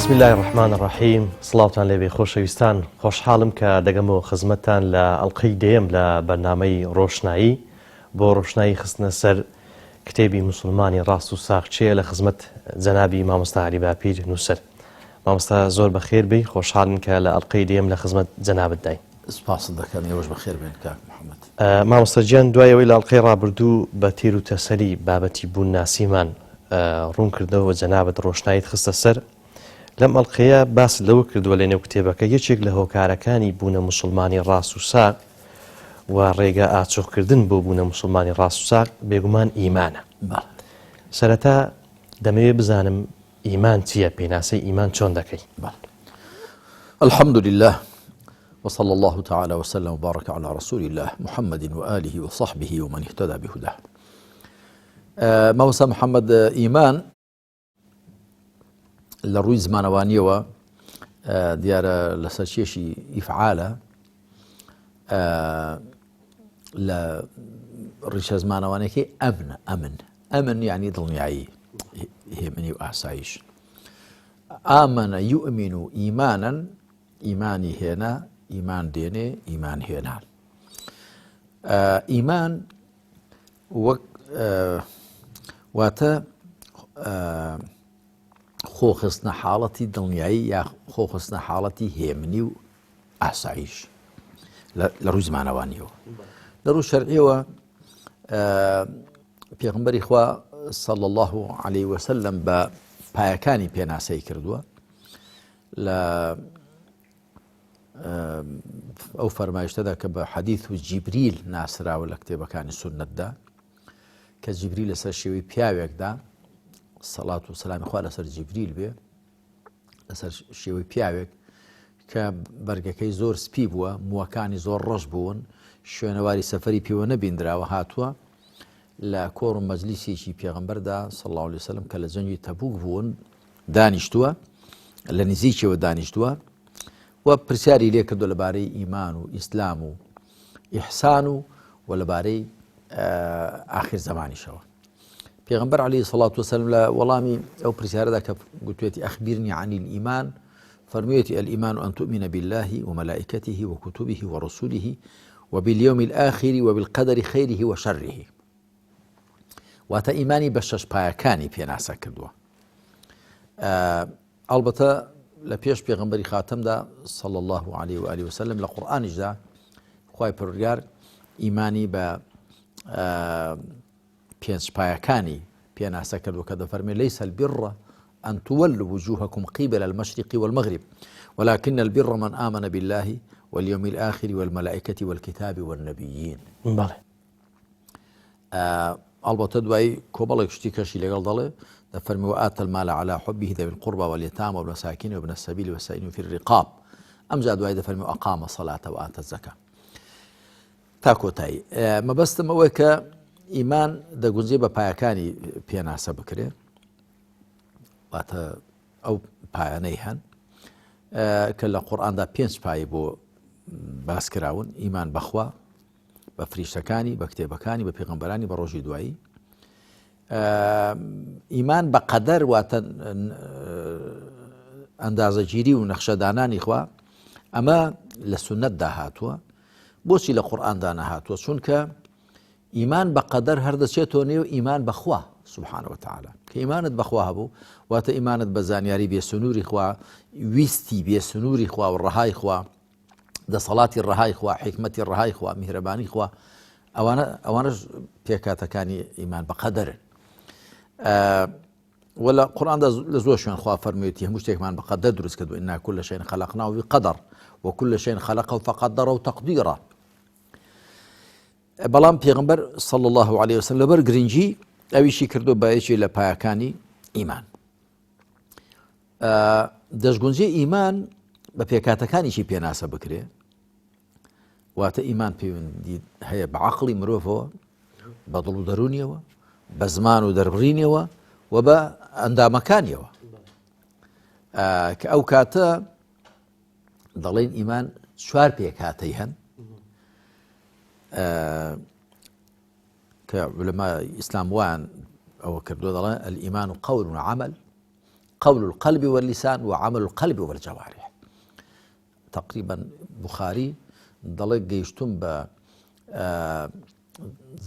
بسم اللە الرحمن الرحیم سڵاوتان لێبێ خۆشەویستان خۆشحاڵم کە دەگەمەوە خزمەتتان لە ئەڵلقەی دەیەم لە بەرنامەی ڕۆشنایی بۆ ڕۆشنایی خستنە سەر کتێبی موسڵمانی ڕاست و ساغ کێیە لە خزمەت جەنابی مامۆستا عەلی باپیر نووسەر. مامۆستا زۆر بەخێر بێی خۆشحاڵین کە لە ئەڵقەی دەیەم لە خزمەت جەنابت داین. سپاست دەکەم ئێوەش بەخێر بێن کاک محەمەد. مامۆستا گیان دوای ئەوەی لە ئەڵقەی ڕابردوو بە تێر و تەسەلی بابەتی بوون ناسیمان ڕوون کردەوە و جەنابت ڕۆشناییت خستە سەر، لەم ئەڵقەیە باست لەوە کردووە لەنێو کتێبەکە یەکێک لە هۆکارەکانی بوونە موسڵمانی ڕاست و ساغ و ڕێگا ئاچۆخ کردن بۆ بوونە موسڵمانی ڕاست و ساغ بێگومان ئیمانە. سەرەتا دەمەوێ بزانم ئیمان چییە؟ پێناسەی ئیمان چۆن دەکەی؟ الحمد لله وصلى الله تعالى وسلم وبارك على رسول الله محمد وآله وصحبه ومن اهتدى بهداه مامۆستا محمد ئیمان لە ڕووی زمانەوانیەوە دیارە لەسەر کێشی ئیفعالە لە ڕیشە زمانەوانەکەی ئەمنە ئەمن ئەمن یعنی دڵنیایی هێمنی و ئاسایش ئامنە یؤمن و ئیمانن ئیمانی هێنا ئیمان دێنێ ئیمان هێنان ئیمان وەک واتە خۆخستنە حاڵەتی دڵنیایی یا خۆخستنە حاڵەتی هێمنی و ئاسایش لە ڕووی زمانەوانیەوە لە ڕوو شەرعیەوە پێغمبەری خوا صلى الله عليه وسلم بە پایەکانی پێناسەی کردووە لە ئەو فەرمایشتەدا کە بە حەدیث و جیبریل ناسراوە لە کتێبەکانی سوننەتدا کە جیبریل لەسەر شێوەی پیاوێکدا سەڵات و سەلامی خوا لەسەر جیبریل بێ لەسەر شێوەی پیاوێک کە بەرگەکەی زۆر سپی بووە مووەکانی زۆر ڕەش بوون شوێنەواری سەفەری پێوە نەبیندراوە هاتووە لە کۆڕ و مەجلیسێکی پێغەمبەردا صلی الله علیه وسلم کە لە جەنگی تەبوک بوون دانیشتووە لە نزیکەوە دانیشتووە و پرسیاری لێ کردو لەبارەی ئیمان و ئیسلام و ئیحسان و و لەبارەی ئاخر زمانیشەوە پێغمبەر علی سڵات وسلم لە وەڵامی ئەو پرسیارەدا کە گوتوێتی ئەخبیرنی عن الإيمان فەرموویەتی الإيمان أن تؤمن بالله وملائكته وكتبه ورسله وباليوم الآخر وبالقدر خيره وشره واتە ئیمانی بە شەش پایەکانی پێناسە کردووە ئەڵبەتە لە پێش پێغمبەری خاتەمدا صلى الله عليه و آله وسلم لە قورآانیشدا خوای پەروەردگار ئیمانی بە پێنج پایەکانی پێناسە کردووە کە دەفەرمێ ليس البر أن تولوا وجوهكم قبل المشرق والمغرب ولكن البر من آمن بالله واليوم الآخر والملائكة والكتاب والنبيين. بەڵێ. ئەڵبەتە دوایی کۆمەڵێک شتی کەشی لەگەڵ دەڵێ دەفەرمی وآتى المال على حبه ذوي القربى واليتامى والمساكين وابن السبيل والسائلين في الرقاب ئەمجا دوای دەفەرمی وأقام الصلاة وآتى الزكاة تا کۆتایی مەبەستم ئەوەیە کە ئیمان دەگونجێ بە پایەکانی پێناسە بکرێ واتە ئەو پایانەی هەن کە لە قورئاندا پێنج پای بۆ باس کراون ئیمان بەخوا بە فریشتەکانی بە کتێبەکانی بە پێغەمبەرانی بە ڕۆژی دوایی ئیمان بە قەدەر واتە ئەندازەگیری و نەخشەدانانی خوا ئەمە لە سنتدا هاتووە بۆچی لە قورئاندا نەهاتووە چونکە ئیمان بە قەدەر هەر دەچێتەوە نێو ئیمان بە خوا سبحانە وتعالی کە ئیمانت بەخوا هەبوو واتە ئیمانت بە زانیاری بێسنووری خوا ویستی بێسنووری خوا و ڕەهای خوا دەسەڵاتی ڕەهای خوا حیکمەتی ڕەهای خوا میهرەبانی خوا ئەوانە ئەوانەش پێکاتەکانی ئیمان بە قەدەرن وە لە قورئاندا لە زۆر شوێن خوا فەرموویەتی هەموو شتێکمان بە قەدەر دروست کردووە إنا كل شيء خلقناه بقدر وكل شيء خلقه فقدره تقديرا بەڵام پێغمبەر صلى الله عليه وسلم لەبەر گرنگی ئەویشی کردو بە یەکێ لە پایەکانی ئیمان دەشگونجێ ئیمان بە پێکاتەکانیشی پێناسە بکرێ واتە ئیمان پەیوەندی هەیە بە عەقڵی مرۆڤەوە، بە دڵ و دەروونیەوە، بە زمان و دەربڕینیەوە و بە ئەندامەکانیەوە. کە ئەو کاتە دەڵێن ئیمان چوار پێکهاتەی هەن کە علما ئیسلام وان ئەوە کردو دەڵێن الإيمان قول وعمل. قول القلب واللسان وعمل القلب والجوارح. تقریبا بخاری دەڵێ گەیشتوم بە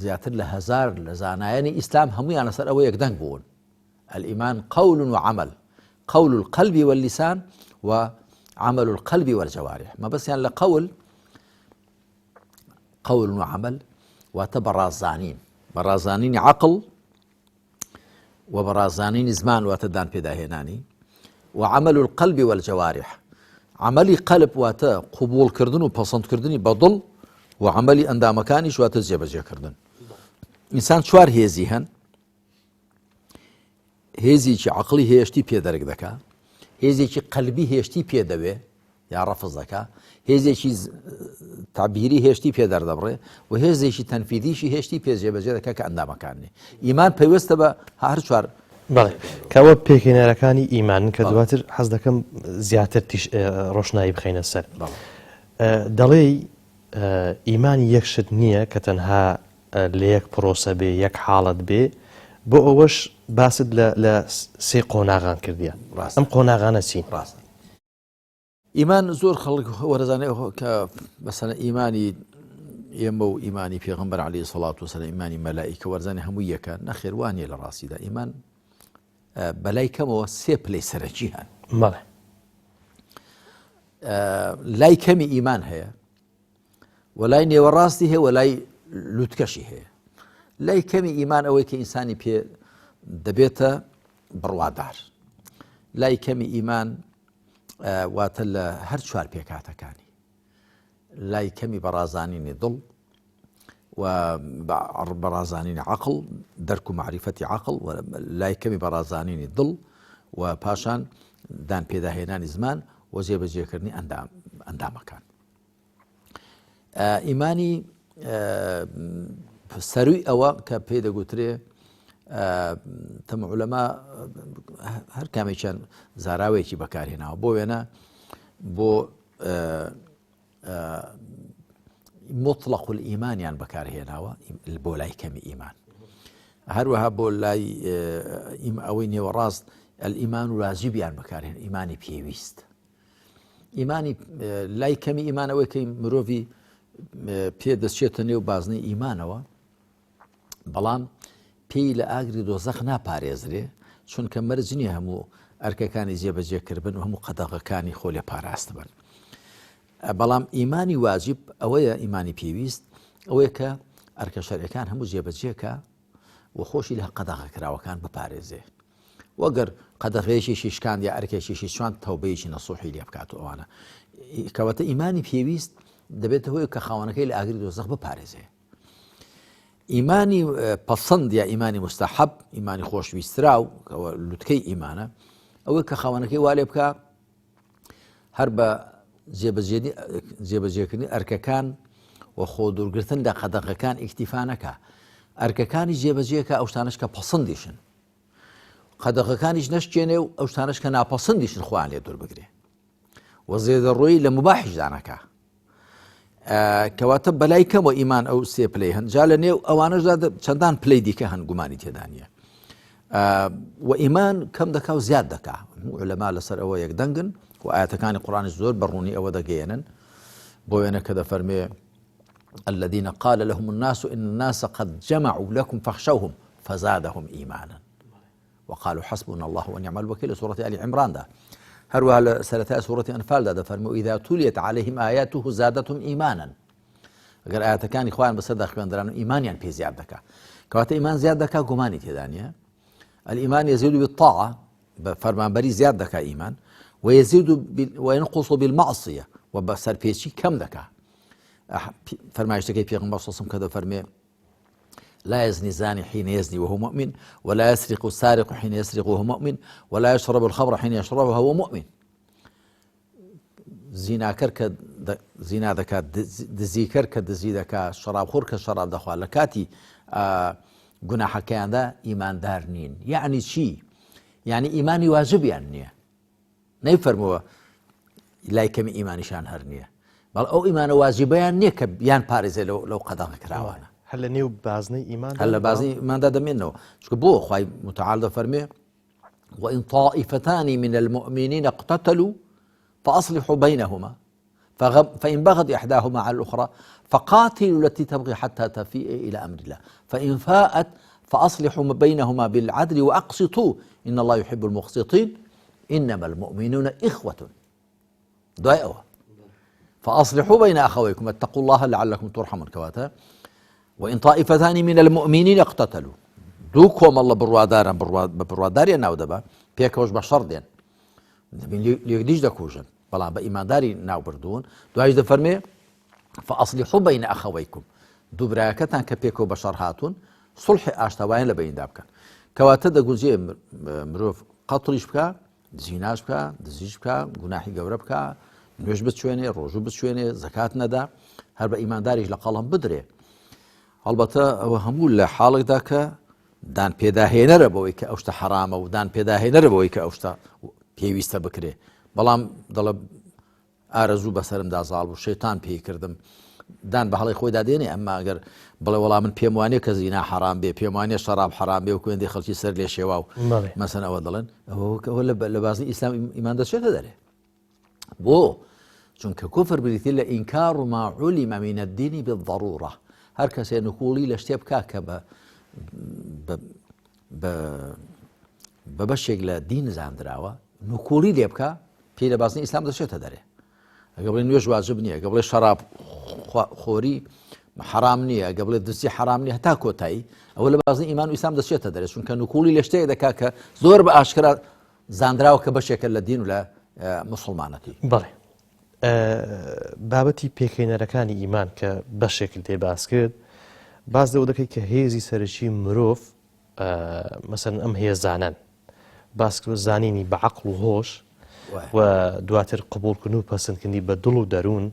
زیاتر لە هزار لە زانایانی ئیسلام هەمویان لەسەر ئەوە یەکدەنگ بوون الإيمان قول وعمل قول القلب واللسان وعمل القلب والجوارح ما بس يعني لقول قول وعمل واتە بەڕازانین بەڕازانینی عقل و بەڕازانینی زمان واتە دان پێداهێنانی و عمل القلب والجوارح عملی قەلب واتە قوبوڵکردن و پەسەندکردنی بەدڵ و عملی ئەندامەکانیش واتە جێبەجێکردن ئینسان چوار هێزی هەن هێزێکی عقلی هێشتی پێ دەرک دەکا هێزێکی قەلبی هێشتی پێ دەوێ یا ڕەفز دەکا هێزێکی تعبیری هێشتی پێ دەردەبڕێ و هێزێکی تەنفیدیشی هێشتی پێ جێبەجێ دەکا کە ئەندامەکانی ئیمان پەیوەستە بە هەر چوار بەڵێ کەەوە پێکهێنەرەکانی ئیمانن کە دواتر حەز دەکەم زیاتر تیش ڕۆشنایی بخەینە سەر دەڵێی ئیمان یەک شت نییە کە تەنها لە یەک پرۆسە بێ یەک حاڵەت بێ بۆ ئەوەش باست لە سێ قۆناغان کردیە ئەم قۆناغانە چین؟ ڕاستە ئیمان زۆر خەڵک وەرەزانێ کە مەسەلەن ئیمانی ئێمە و ئیمانی پێغمبەر علی سەڵات و سەلام ئیمانی مەلائیکە وەرزانێ هەموو یەکە نەخێر وانە لە ڕاستیدا ئیمان بەلای کەمەوە سێ پلەی سەرەکی هەن بەڵێ لای کەمی ئیمان هەیە وەلای نێوەڕاستی هەیە وەلای لوتکەشی هەیە لای کەمی ئیمان ئەوەی کە ئینسانی پێ دەبێتە بڕوادار لای کەمی ئیمان واتە لە هەر چوار پێکاتەکانی لای کەمی بەڕازانینی دڵ و بەڕازانینی عقل دەرک و معریفەتی عقل و لای کەمی بەڕازانینی دڵ و پاشان دان پێداهێنانی زمان و جێبەجێکردنی ئەندام ئەندامەکان ئیمانی سەروی ئەوە کە پێی دەگوترێ تەمەعلەما هەر کامێکیان زاراوێکی بەکارهێناوە بۆ وێنە بۆ مطلق الئیمانیان بەکارهێناوە بۆ لای کەمی ئیمان هەروەها بۆ لای ئەوەی نێوەڕاست ئەلئیمان و واجبیان بەکارهێن ئیمانی پێویست ئیمانی لای کەمی ئیمان ئەوەی کە مرۆڤی پێ دەچێتە نێو بازنەی ئیمانەوە بەڵام پێی لە ئاگری دۆزەخ ناپارێزرێ چونکە مەرج نییە هەموو ئەرکەکانی جێبەجێکردن و هەموو قەدەغەکانی خۆ لێ پاراست بن بەڵام ئیمانی واجب ئەوەیە ئیمانی پێویست ئەوەیە کە ئەرکە شەرعەکان هەموو جێبەجێکە و خۆشی لە قەدەغەکراوەکان بپارێزێ وە گەر قەدەغەیەکیشی شکاند یا ئەرکێکیشی چواند تەوبەیەکی نەسوحی لێ بکات و ئەوانە کەواتە ئیمانی پێویست دەبێتە هۆی کە خاوەنەکەی لە ئاگری دۆزەخ بپارێزێ ئیمانی پەسەند یا ئیمانی مستحب ئیمانی خۆشویستراو لوتکەی ئیمانە ئەوەی کە خاوەنەکەی وا لێ بکە هەر بە جێبەجێکردنی ئەرکەکان و خۆ دوورگرتن لە قەدەغەکان ئیکتیفانەکە ئەرکەکانی جێبەجێکە ئەو شتانش کە پەسەندیشن قەدەغەکانیش نەشکێنێ و ئەو شتانەش کە ناپەسەندیشن خۆیان لێ دوور بگرێ و زێدەڕۆیی لە مباحیشدا نەکا کەواتە بەلای کەمەوە ئیمان ئەو سێ پلەی هەن جا لە نێو ئەوانەشدا چەندان پلەی دیکە هەن گومانی تێدا نییە و ئیمان کەم دەکا و زیاد دەکا علەما لەسەر ئەوە یەک دەنگن و ئاەتەکانی قڕانی زۆر بەڕوونی ئەوە دەگەیەنن بۆ وێنە کە دەفەرمێ الذين قال لهم الناس إن الناس قد جمعوا لكم فاخشوهم فزادهم إيمانا وقالوا حسبنا الله ونعم الوكيل لە سوڕەتی ئالی عیمراندا هەروەها لە سەرەتای سوڕەتی ئەنفالدا دەفەرموو إذا تليت عليهم آياته زادتهم إيمانا ئەگەر ئاەتەکانی خۆیان بەسەردا خوێندران و ئیمانیان پێ زیاد دەکا کەواتە ئیمان زیاد دەکا گومانی تێدا نییە الإيمان يزيد بالطاعة بە فەرمانبەری زیاد دەکا ئیمان ويزيد وينقص بالمعصية و بە سەرپێچی کەم دەکا فەرمایشتەکەی پێغەمبەر صلی الله علیه و سلم کە دەفەرمێ لا يزني الزاني حين يزني وهو مؤمن ولا يسرق السارق حين يسرق وهو مؤمن ولا يشرب الخمر حين يشربها وهو مؤمن زیناکەر کە زینا دەکات دزیکەر کە دزی دەکات شەرابخۆر کە شەراب دەخوات لە کاتی گوناحەکەیاندا ئیماندار نین یعنی چی یعنی ئیمانی واجبیان نییە نەیفەرمووە لای کەمی ئیمانیشان هەر نییە بەڵ ئەو ئیمانە واجبیان نییە کە بیان پارێزێ لەو لەو قەدەغە کراوانە هەر لە نێو بازنەی ئیمان هەر لە بازنەی ئیماندا دەمێنەوە چونکە بۆ خوای متعال دەفەرمێ. وإن طائفتان من المؤمنين اقتتلوا فأصلحوا بينهما فإن بغت إحداهما على الأخرى فقاتلوا التي تبغي حتى تفيء إلى أمر الله فإن فاءت فأصلحوا بينهما بالعدل وأقسطوا إن الله يحب المقسطين إنما المؤمنون إخوة دوای ئەوە فأصلحوا بين أخويكم اتقوا الله لعلكم ترحمون کەواتە وإن طائفتان من المؤمنين اقتتلوا دوو کۆمەڵ لە بڕواداران بە بڕواداریان ناو دەبا پێکەوەش بە شەڕ دێن دەبین لێکدیش دەکوژن بەڵام بە ئیمانداری ناو بردوون دوایش دەفەرمێ فأصلحوا بين أخويكم دوو برایەکەتان کە پێکەوە بە شەڕ هاتوون سڵحی ئاشتەوایان لە بەیندا بکەن کەواتە دەگونجێ مرۆڤ قەتڵیش بکە زیناش بکا، دزیش بکا، گوناحی گەورە بکا، نوێژ بچوێنێ، ڕۆژوو بچوێنێ، زەکات نەدا، هەر بە ئیمانداریش لە قەڵەم بدرێ. هەڵبەتە ئەوە هەموو لە حاڵێکدا کە دان پێداهێنەرە بەوەی کە ئەو شتە حەرامە و دان پێداهێنەرە بەوەی کە ئەو شتە پێویستە بکرێ. بەڵام دەڵێ ئارەزوو بەسەرمدا زاڵ بوو، شەیتان پێی کردم. دان بە هەڵەی خۆیدا دێنێ، ئەمما ئەگەر بڵێ وەڵا من پێم وانیە کە زینا حەرام بێ، پێم وانیە شەراب حەرام بێ و کوێندەی خەڵکی سەر لێ شێواو مەسەن ئەوە دەڵێن، ئەوە لە بازنەی ئیسلام ئیمان دەچێتە دەرێ. بۆ؟ چونکە کوفر بریتی لە ئینکار و ما علم من الدین بالضرورە. هەر کەسێ نکوڵی لە شتێ بکا کە بە بەشێک لە دین زاندراوە، نکوڵی لێ بکا، پێی لە بازنەی ئیسلام دەچێتە دەرێ. ئەگە بڵێ نوێژ واجب نییە، ئەگە بڵێ شەراب خۆری حرام نییە، ئەگە بڵێ دزی حرام نییە، هەتا کۆتایی ئەوە لە بازنەی ئیمان و ئیسلام دەچێتە دەرێ، چونکە نکوڵی لە شتێک دەکا کە زۆر بە ئاشکرا زانراوە کە بەشێکە لە دین و لە مسوڵمانەتی. بەڵێ بابەتی پێکهێنەرەکانی ئیمان کە بەشێکت لێ باس کرد، باس لەوە دەکەی کە هێزی سەرەکی مرۆڤ مەسەن ئەم هێزانەن باس زانینی بە عەقڵ و هۆش و دواتر قبوڵکردن و پەسەندکردنی بە دڵ و دەروون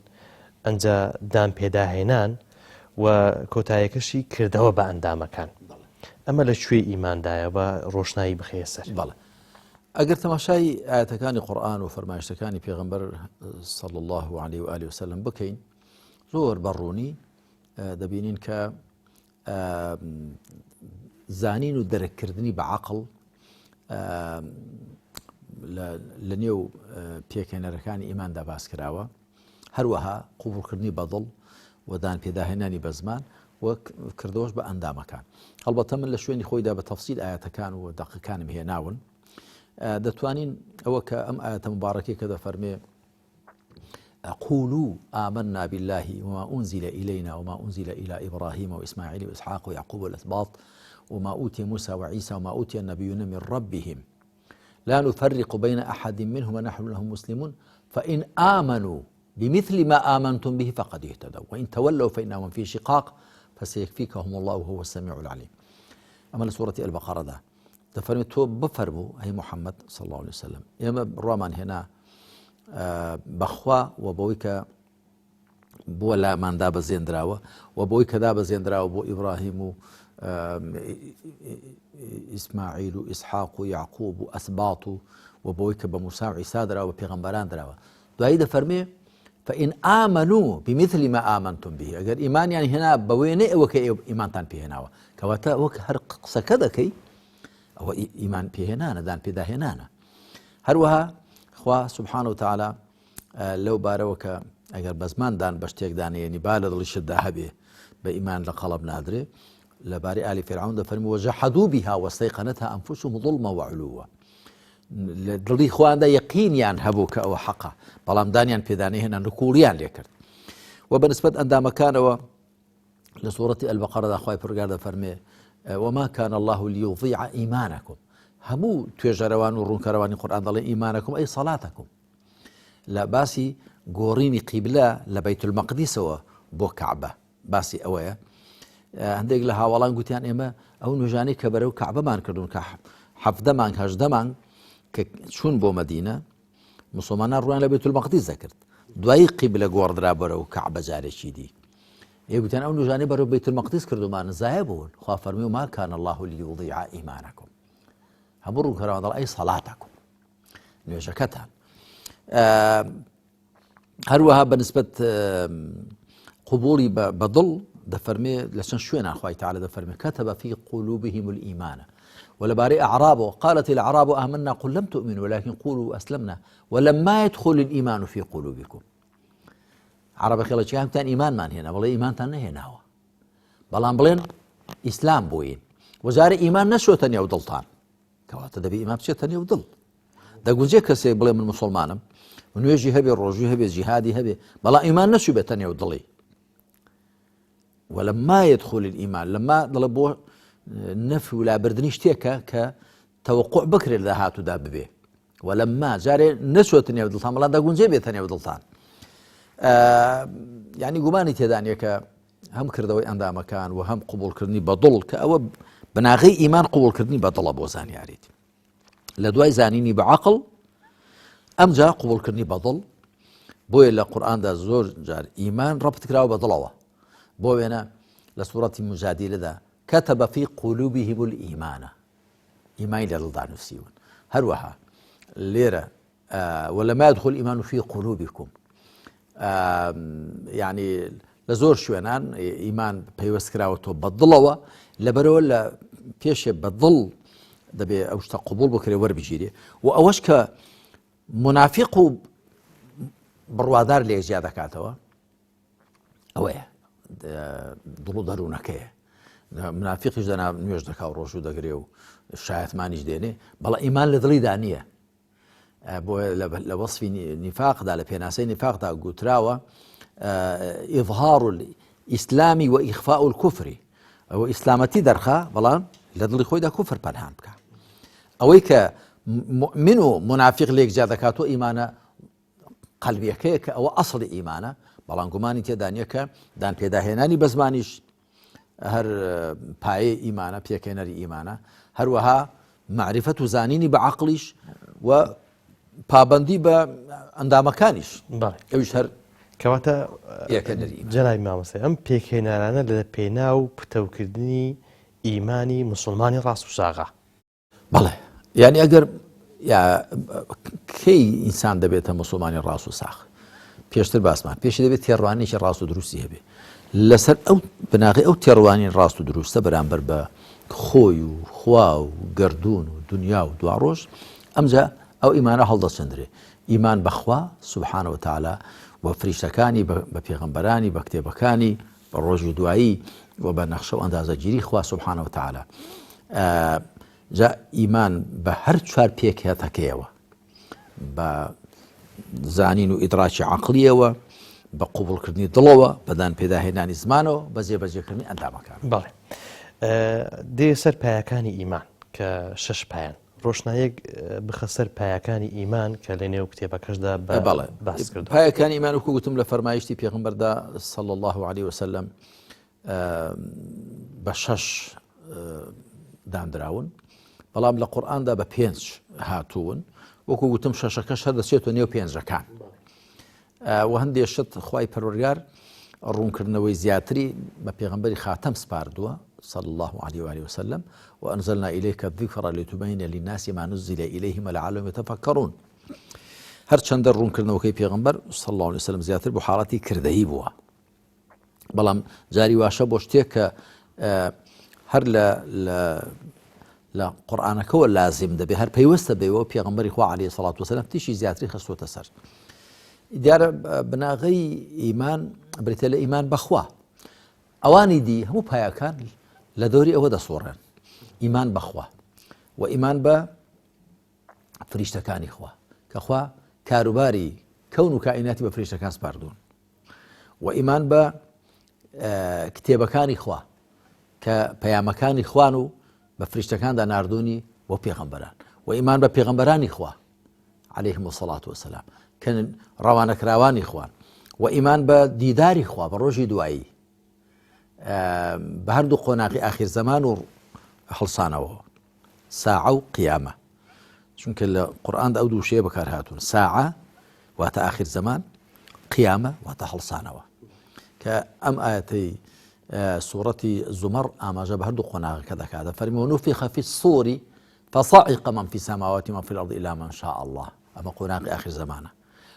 ئەنجا دان پێداهێنان و کۆتایەکەشی کردەوە بە ئەندامەکان ئەمە لە کوێی ئیماندایە بە ڕۆشنایی بخەیە سەر. بەڵێ ئەگەر تەماشای ئاەتەکانی قورآن و فەرمایشتەکانی پێغەمبەر صلی الله عليه و آله وسلم بکەین زۆر بەڕوونی دەبینین کە زانین و دەرککردنی بە عقل لە نێو پێکهێنەرەکانی ئیماندا باس کراوە هەروەها قوبڵکردنی بەدڵ و دان پێداهێنانی بە زمان و کردەوەش بە ئەندامەکان هەڵبەتە من لە شوێنی خۆیدا بە تەفسیل ئاەتەکان و دەقەکانم هێناون دەتوانین ئەوە کە ئەم ئاەتە مبارەکەی کە دەفەرمێ قولوا آمنا بالله وما أنزل إلينا وما أنزل إلى إبراهيم وإسماعيل وإسحاق ويعقوب والأسباط وما أوتي موسى وعيسى وما أوتي النبيون من ربهم لا نفرق بين أحد منهم ونحن له مسلمون فإن آمنوا بمثل ما آمنتم به فقد اهتدوا وإن تولوا فإنهم في شقاق فسيكفيكهم الله وهو السميع العليم ئەمە لە سوڕەتی البقرەدا دەفەرمێت تۆ بفەرموو ئەی محەممەد صلی الله عليه وسلم ئێمە بڕوامان هێنا بەخوا و بەوەی کە بۆ لامان دابەزێنراوە و بۆی کە دابەزێنراوە بۆ ئیبراهیم و ئیسماعیل و ئیسحاق و یعقوب و ئەسبات و و بۆی کە بە موسا و عیسا دراوە پێغەمبەران دراوە دوایی دەفەرمێ فإن آمنوا بمثل ما آمنتم به ئەگەر ئیمانیان هێنا بە وێنەی ئەوە کە ئێوە ئیمانتان پێهێناوە کەواتە وەک هەر قسەکە دەکەی ئەوە ئیمان پێهێنانە دان پێداهێنانە هەروەها خوا سبحانە وتعالی لەو بارەوە کە ئەگەر بەزمان دان بە شتێکدانەیەنی با لە دڵیشتدا هەبێ بە ئیمان لە قەڵب نادرێ لەبارەی ئالی فیرعەون دەفەرمی وجحدوا بها واستيقنتها أنفسهم ظلما وعلوا لە دڵی خۆیاندا یەقینیان هەبوو کە ئەوە حەقە بەڵام دانیان پێدانەی هێنا نکوڵیان لێکرد و بەنسبەت ئەندامەکانەوە لە سوڕەتی البقرەدا خوای پرگار دەفەرمێ وما كان الله ليضيع إيمانكم هەموو توێژەرەوان و ڕوونکەرەوانی قورآن دەڵێن إيمانكم أي صلاتكم لە باسی گۆڕینی قیبلە لە بەیت المەقدیسەوە بۆ کەعبە باسی ئەوەیە هەندێک لە هاوڵان گوتیان ئێمە ئەو نوێژانەی کە بەرەو کەعبەمان کردوون کە حەفدە مانگ هەژدە مانگ کە چوون بۆ مەدینە مسلمانان ڕویان لە بێت المەقدیس دەکرد دوایی قیبلە گۆڕدرا بەرەو کەعبە جارێکی دی ئێ گوتیان ئەو نوێژانەی بەرەو بەیت المەقدیس کردومان زایە بوون خوا فەرمی و ما كان الله ليضيع إيمانكم هەموو ڕوونکەرەوە دەڵ ئەی صلاتكم نوێژەکەتان هەروەها بە نسبەت قوبوڵی بە دڵ دەفەرمێ لە چەند شوێنە خوای تعالی دەفەرمێ كتب في قلوبهم الإيمان. و لەبارەی ئەعرابەوە قالت الأعراب آمنا قل لم تؤمنوا ولكن قولوا أسلمنا ولما يدخل الإيمان في قلوبكم عربە خێڵەکیانتان ئیمانمان هێنا بەڵێ ئیمانتان نەهێناوە بەڵام بڵێن ئیسلام بووین وەزارە ئیمان نەچۆتە نێو دڵتان کەواتە دەبێ ئیمان بچێتە نێو دڵ دەگونجێ کەسێک بڵێ من مسلمانم نوێژی هەبێ ڕۆژی هەبێ جیهادی هەبێ بەڵام ئیمان نەچوو بێتە نێو دڵی ولما يدخل الإيمان لما دەڵێ بۆ نەفی و لابردنی شتێکە کە تەوەقع بکرێت لە داهاتوودا ببێ ولما جارێ نەچۆتە نێو دڵتان بەڵام دەگونجێ بێتە نێو دڵتان ینی گومانی تێدانە کە هەم کردەوەی ئەندامەکان و هەم قوبولکردنی بەدڵ کە ئەوە بناغەی ئیمان قوبولکردنی بەدڵە بۆ زانیاریت لە دوای زانینی بە عقل ئەمجا قوبولکردنی بەدڵ بۆیە لە قورآاندا زۆر جار ئیمان ڕەبت کراوە بە دڵەوە بۆ وێنە لە سوورەتی مجادیلەدا كتب في قلوبهم الإيمان ئیمانی لە دڵدا نووسیون هەروەها لێرە ولما يدخل الإيمان في قلوبكم یعنی لە زۆر شوێنان ئیمان پەیوەست کراوەتەوە بە دڵەوە لەبەرەوە لە پێشێ بە دڵ دەبێ ئەو شتە قوبول بکرێ وەربگیرێ و ئەوەش کە منافق و بڕوادار لێ جیا دەکاتەوە ئەوەیە دڵ و دەروونەکەیە منافقیش دەنا نوێژ دەکا و ڕۆژوو دەگرێ و شایەتمانیش دێنێ بەڵام ئیمان لە دڵیدا نییە بۆ لە وەصفی نیفاقدا لە پێناسەی نیفاقدا گوتراوە إظهار الإسلام وإخفاء الكفر ئەوە ئیسلامەتی دەرخا بەڵام لە دڵی خۆیدا کوفر پەنهان بکە ئەوەی کە مؤمن و منافق لێک جیا دەکات و ئیمانە قەلبیەکەیە کە ئەوە ئەسڵی ئیمانە بەڵام گومانی تێدا نییە کە دان پێداهێنانی بە زمانیش هەر پایەی ئیمانە پێکهێنەری ئیمانە هەروەها معرفەت و زانینی بە عقلیش و پابندی بە ئەندامەکانیش ئەویش هەر کەواتە جەنابی مامۆستای ئەم پێکهێنەرانە لە پێناو پتەوکردنی ئیمانی مسلمانی ڕاست و ساغا بەڵێ یعنی ئەگەر کەی ئینسان دەبێتە مسلمانی ڕاست و ساخ پێشتر باسمان پێشی دەبێت تێڕوانێکی ڕاست و دروستی هەبێ لەسەر ئەو بناغی ئەو تێڕوانین ڕاست و دروستە بەرامبەر بە خۆی و خوا و گردون و دنیا و دواڕۆژ ئەمجا ئەو ئیمانە هەڵدەچندرێ ئیمان بەخوا سبحانە وتعالی و فریشتەکانی بە پێغەمبەرانی بە کتێبەکانی بە ڕۆژی دوایی و بە نەخشە و ئەندازەگیری خوا سبحانە وتعالی جا ئیمان بە هەر چوار پێکهاتەکەیەوە بە زانین و ئیدراکی عقلیەوە بە قوبڵکردنی دڵەوە بەدان پێداهێنانی زمانەوە بە جێبەجێکردنی ئەندامەکان بەڵێ دێ سەر پایەکانی ئیمان کە شەش پایەن ڕۆشنایەک بخە سەر پایەکانی ئیمان کە لە نێو کتێبەکەشدا بەڵێ باس کردووە. پایەکانی ئیمان وەکو گوتم لە فەرمایشتی پێغەمبەردا صلی الله علیه وسلم بە شەش دانراون بەڵام لە قورئاندا بە پێنج هاتوون وەکو گوتم شەشەکەش هەر دەچێتەوە نێو پێنجەکان. و هەندێ شت خوای پەروەردگار ڕوونکردنەوەی زیاتری بە پێغەمبەری خاتەم سپاردووە صلى الله عليه وآله وسلم وأنزلنا إليك الذكر لتبين للناس ما نزل إليهم لعلهم يتفكرون هەرچەندە ڕوونکردنەوەکەی پێغەمبەر صلى الله عليه وسلم زیاتر بۆ حاڵەتی کردەیی بووە بەڵام جاری واشە بۆ شتێک کە هەر لە لە قورآانەکەەوە لازم دەبێ هەر پەیوەستە بێەوە پێغمبەری خوا عليه سڵات وسلام تیشی زیاتری خستوتە سەر دیارە بناغەی ئیمان بریتە لە ئیمان بەخوا ئەوانی دی هەموو پایەکان لە دەوری ئەوە دەسوڕێن ئیمان بەخوا و ئیمان بە فریشتەکانی خوا کەخوا کاروباری کەون و کائیناتی بە فریشتەکان سپاردوون و ئیمان بە کتێبەکانی خوا کە پەیامەکانی خوان و بە فریشتەکاندا ناردوونی بۆ پێغەمبەران و ئیمان بە پێغەمبەرانی خوا عليهم الصلاة والسلام کە ڕەوانەکراوانی خوان و ئیمان بە دیداری خوا بە ڕۆژی دوایی بە هەردوو قۆناغی ئاخیر زەمان و هەڵسانەوە ساعە و قیامە چونکە لە قورئاندا ئەو دوو شەیە بەکار هاتوون ساعە واتە ئاخیر زەمان قیامە واتە هەڵسانەوە کە ئەم ئاەتەی سوورەتی زومەڕ ئاماژە بە هەردوو قۆناغەکە دەکات فەرمی ونفخ في الصور فصعق من في السماوات ومن في الأرض إلا من شاء الله ئەمە قۆناغی ئاخیر زەمانە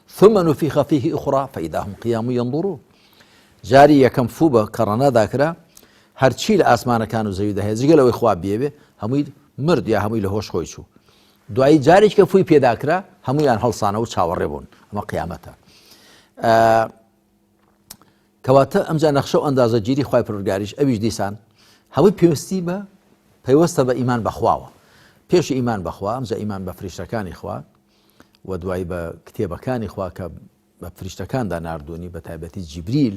ثم نفخ فيه أخرى فإذا هم قيام ينظرون جاری یەکەم فوو بە کەڕەنادا کرا هەرچی لە ئاسمانەکان و زەویدا هەیە جگە لەوەی خوا بێوێ هەمووی مرد یا هەمووی لە هۆش خۆی چوو. دوایی جارێک کە فووی پێداکرا هەمویان هەڵسانەوە چاوەڕێ بوون ئەمە قیامەتە. کەواتە ئەمجا نەخشە و ئەندازەگیری خوای پەروەردگاریش ئەویش دیسان هەمووی پێویستی بە پەیوەستە بە ئیمان بەخواوە پێش ئیمان بەخوا ئەمجا ئیمان بە فریشتەکانی خوا و دوایی بە کتێبەکانی خوا کە بە فریشتەکاندا ناردوونی بە تایبەتی جیبریل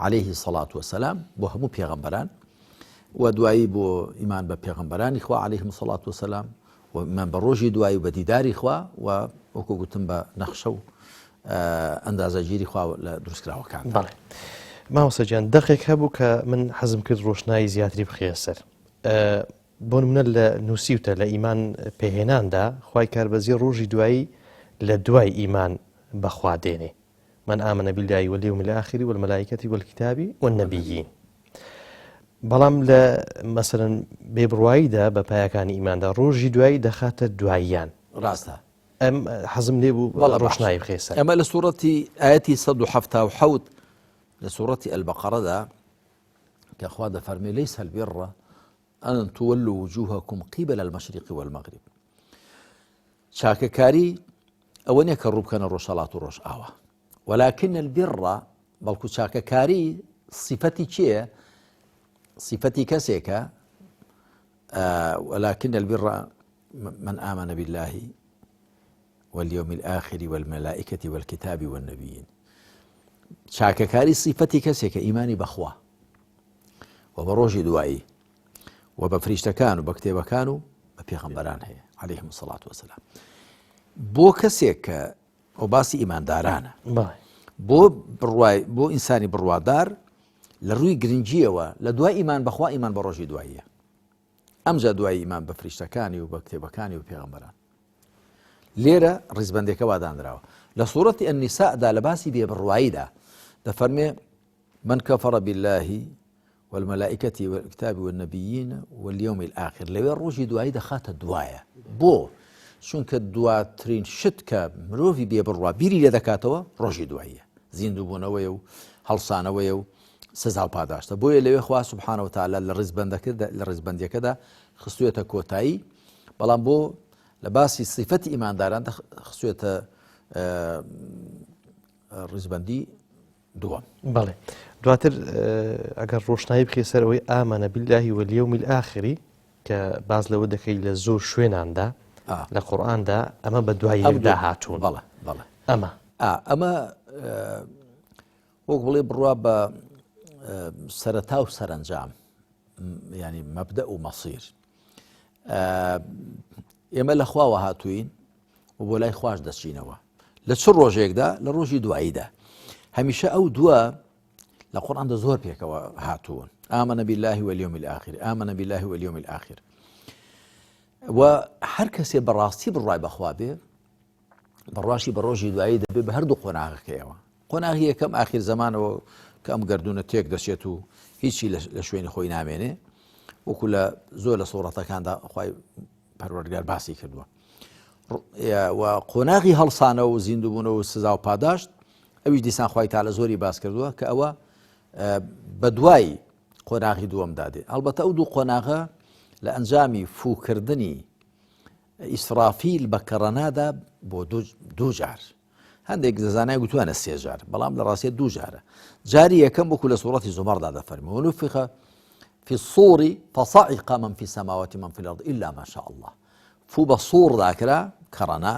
عليه سەڵات وسلام بۆ هەموو پێغەمبەران و دوایی بۆ ئیمان بە پێغەمبەرانی خوا عليهلەیهم سەڵات وسلام و ئیمان بە ڕۆژی دوایی و بە دیداری خوا و وەکو گوتم بە نەخشە و ئەندازەگیری خوا لە دروستکراوەکان. بەڵێ مامۆستا گیان دەقێک هەبوو کە من حەزم کرد ڕۆشنایی زیاتری بخەیە سەر بۆ نمونە لە نووسیوتە لە ئیمان پێهێناندا خوای کاربەزی ڕۆژی دوایی لە دوای ئیمان بەخوا دێنێ من آمن بالله واليوم الآخر والملائكة والكتاب والنبيين بەڵام لە مەسەرەن بێبڕواییدا بە پایەکانی ئیماندا ڕۆژی دوایی دەخاتە دواییان ڕاستە ئەم حەزم لێ بوو بەڵێ ڕۆشنایی بخەیە سەر ئەمە لە سوڕەتی ئاەتی 1970 لە سوڕەتی البقرەدا کە خوا دەفەرمێ ليس البر أن تولوا وجوهكم قبل المشرق والمغرب چاکەکاری ئەوە نیە کە ڕووبکەنە ڕۆژهەڵات و ڕۆژئاوا ولكن البر بەڵکو چاکەکاری سیفەتی کێیە سیفەتی کەسێکە ولكن البر من آمن بالله واليوم الآخر والملائكة والكتاب والنبيين چاکەکاری سیفەتی کەسێکە ئیمانی بەخوا و بە ڕۆژی دوایی و بە فریشتەکان و بە کتێبەکان و بە پێغەمبەران هەیە عەلەیهم الصلاة والسلام بۆ کەسێک کە ئەو باسی ئیماندارانە بۆ بڕوای بۆ ئینسانی بڕوادار لە ڕووی گرنگیەوە لە دوای ئیمان بەخوا ئیمان بە ڕۆژی دواییە ئەمجا دوای ئیمان بە فریشتەکانی و بە کتێبەکانی و پێغەمبەران لێرە ڕیزبندێکە وادانراوە لە سوورەتی ئەنیسادا لە باسی بێبڕواییدا دەفەرمێ من کفر باللە والملائکە والکتاب والنبیین والیوم الآخر لەوێ ڕۆژی دوایی دەخاتە دوایە بۆ چونکە دواترین شت کە مرۆڤی بێبڕوا بیری لێ دەکاتەوە ڕۆژی دواییە زیندووبوونەوەیە و هەڵسانەوەیە و سزا و پاداشتە بۆیە لەوێ خوا سبحانە وتعالی لە ڕیزبەندەکەدا لە ڕیزبەندیەکەدا خستوێتە کۆتایی بەڵام بۆ لە باسی سیفەتی ئیمانداران خستوێتە ڕیزبەندی دووەم. بەڵێ دواتر ئەگەر ڕۆشنایی بخەی سەر ئەوەی آمن بالله واليوم الآخر کە باس لەوە دەکەی لە زۆر شوێناندا لە قورئاندا ئەمە بە دوای یەکدا هاتوون بەڵێ بەڵێ ئەمە ئەمە وەک بڵێ بڕوا بە سەرەتا و سەرەنجام ینی مەبدە و مەسیر ئێمە لە خواوە هاتوین و بۆ لای خواش دەچینەوە لە چ ڕۆژێکدا لە ڕۆژی دواییدا هەمیشە ئەو دووە لە قورئاندا زۆر پێکەوە هاتوون آمن بالله واليوم الآخر آمن بالله واليوم الآخر و هەر کەسێ بەڕاستی بڕای بەخوا بێ بڕواشی بە ڕۆژی دوایی دەبێ بە هەردوو قۆناغەکەیەوە قۆناغی یەکەم ئاخیر زەمانەوە کە ئەم گردونە تێک دەچێت و هیچی لە شوێنی خۆی نامێنێ وەکو لە زۆر لە سوڕەتەکاندا خی پەروەردگار باسی کردووە و قۆناغی هەڵسانەوە و زیندووبوونەوە و سزا و پاداشت ئەویش دیسان خوای تاالە زۆری باس کردووە کە ئەوە بە دوای قۆناغی دووەمدا دێ ئەلبەتە ئەو دوو قۆناغە لە ئەنجامی فوکردنی ئیسرافیل بە کەڕەنادا بۆ دوو جار هەندێک زانای گوتوانە سێ جار بەڵام لە ڕاستیە دوو جارە جاری یەکەم وەکو لە سوڕەتی زومەردا دەفەرمی ونفخ في الصور فصعق من في السماوات من في الأرض إلا ما شاء الله فو بە سوڕ داکرا کەڕەنا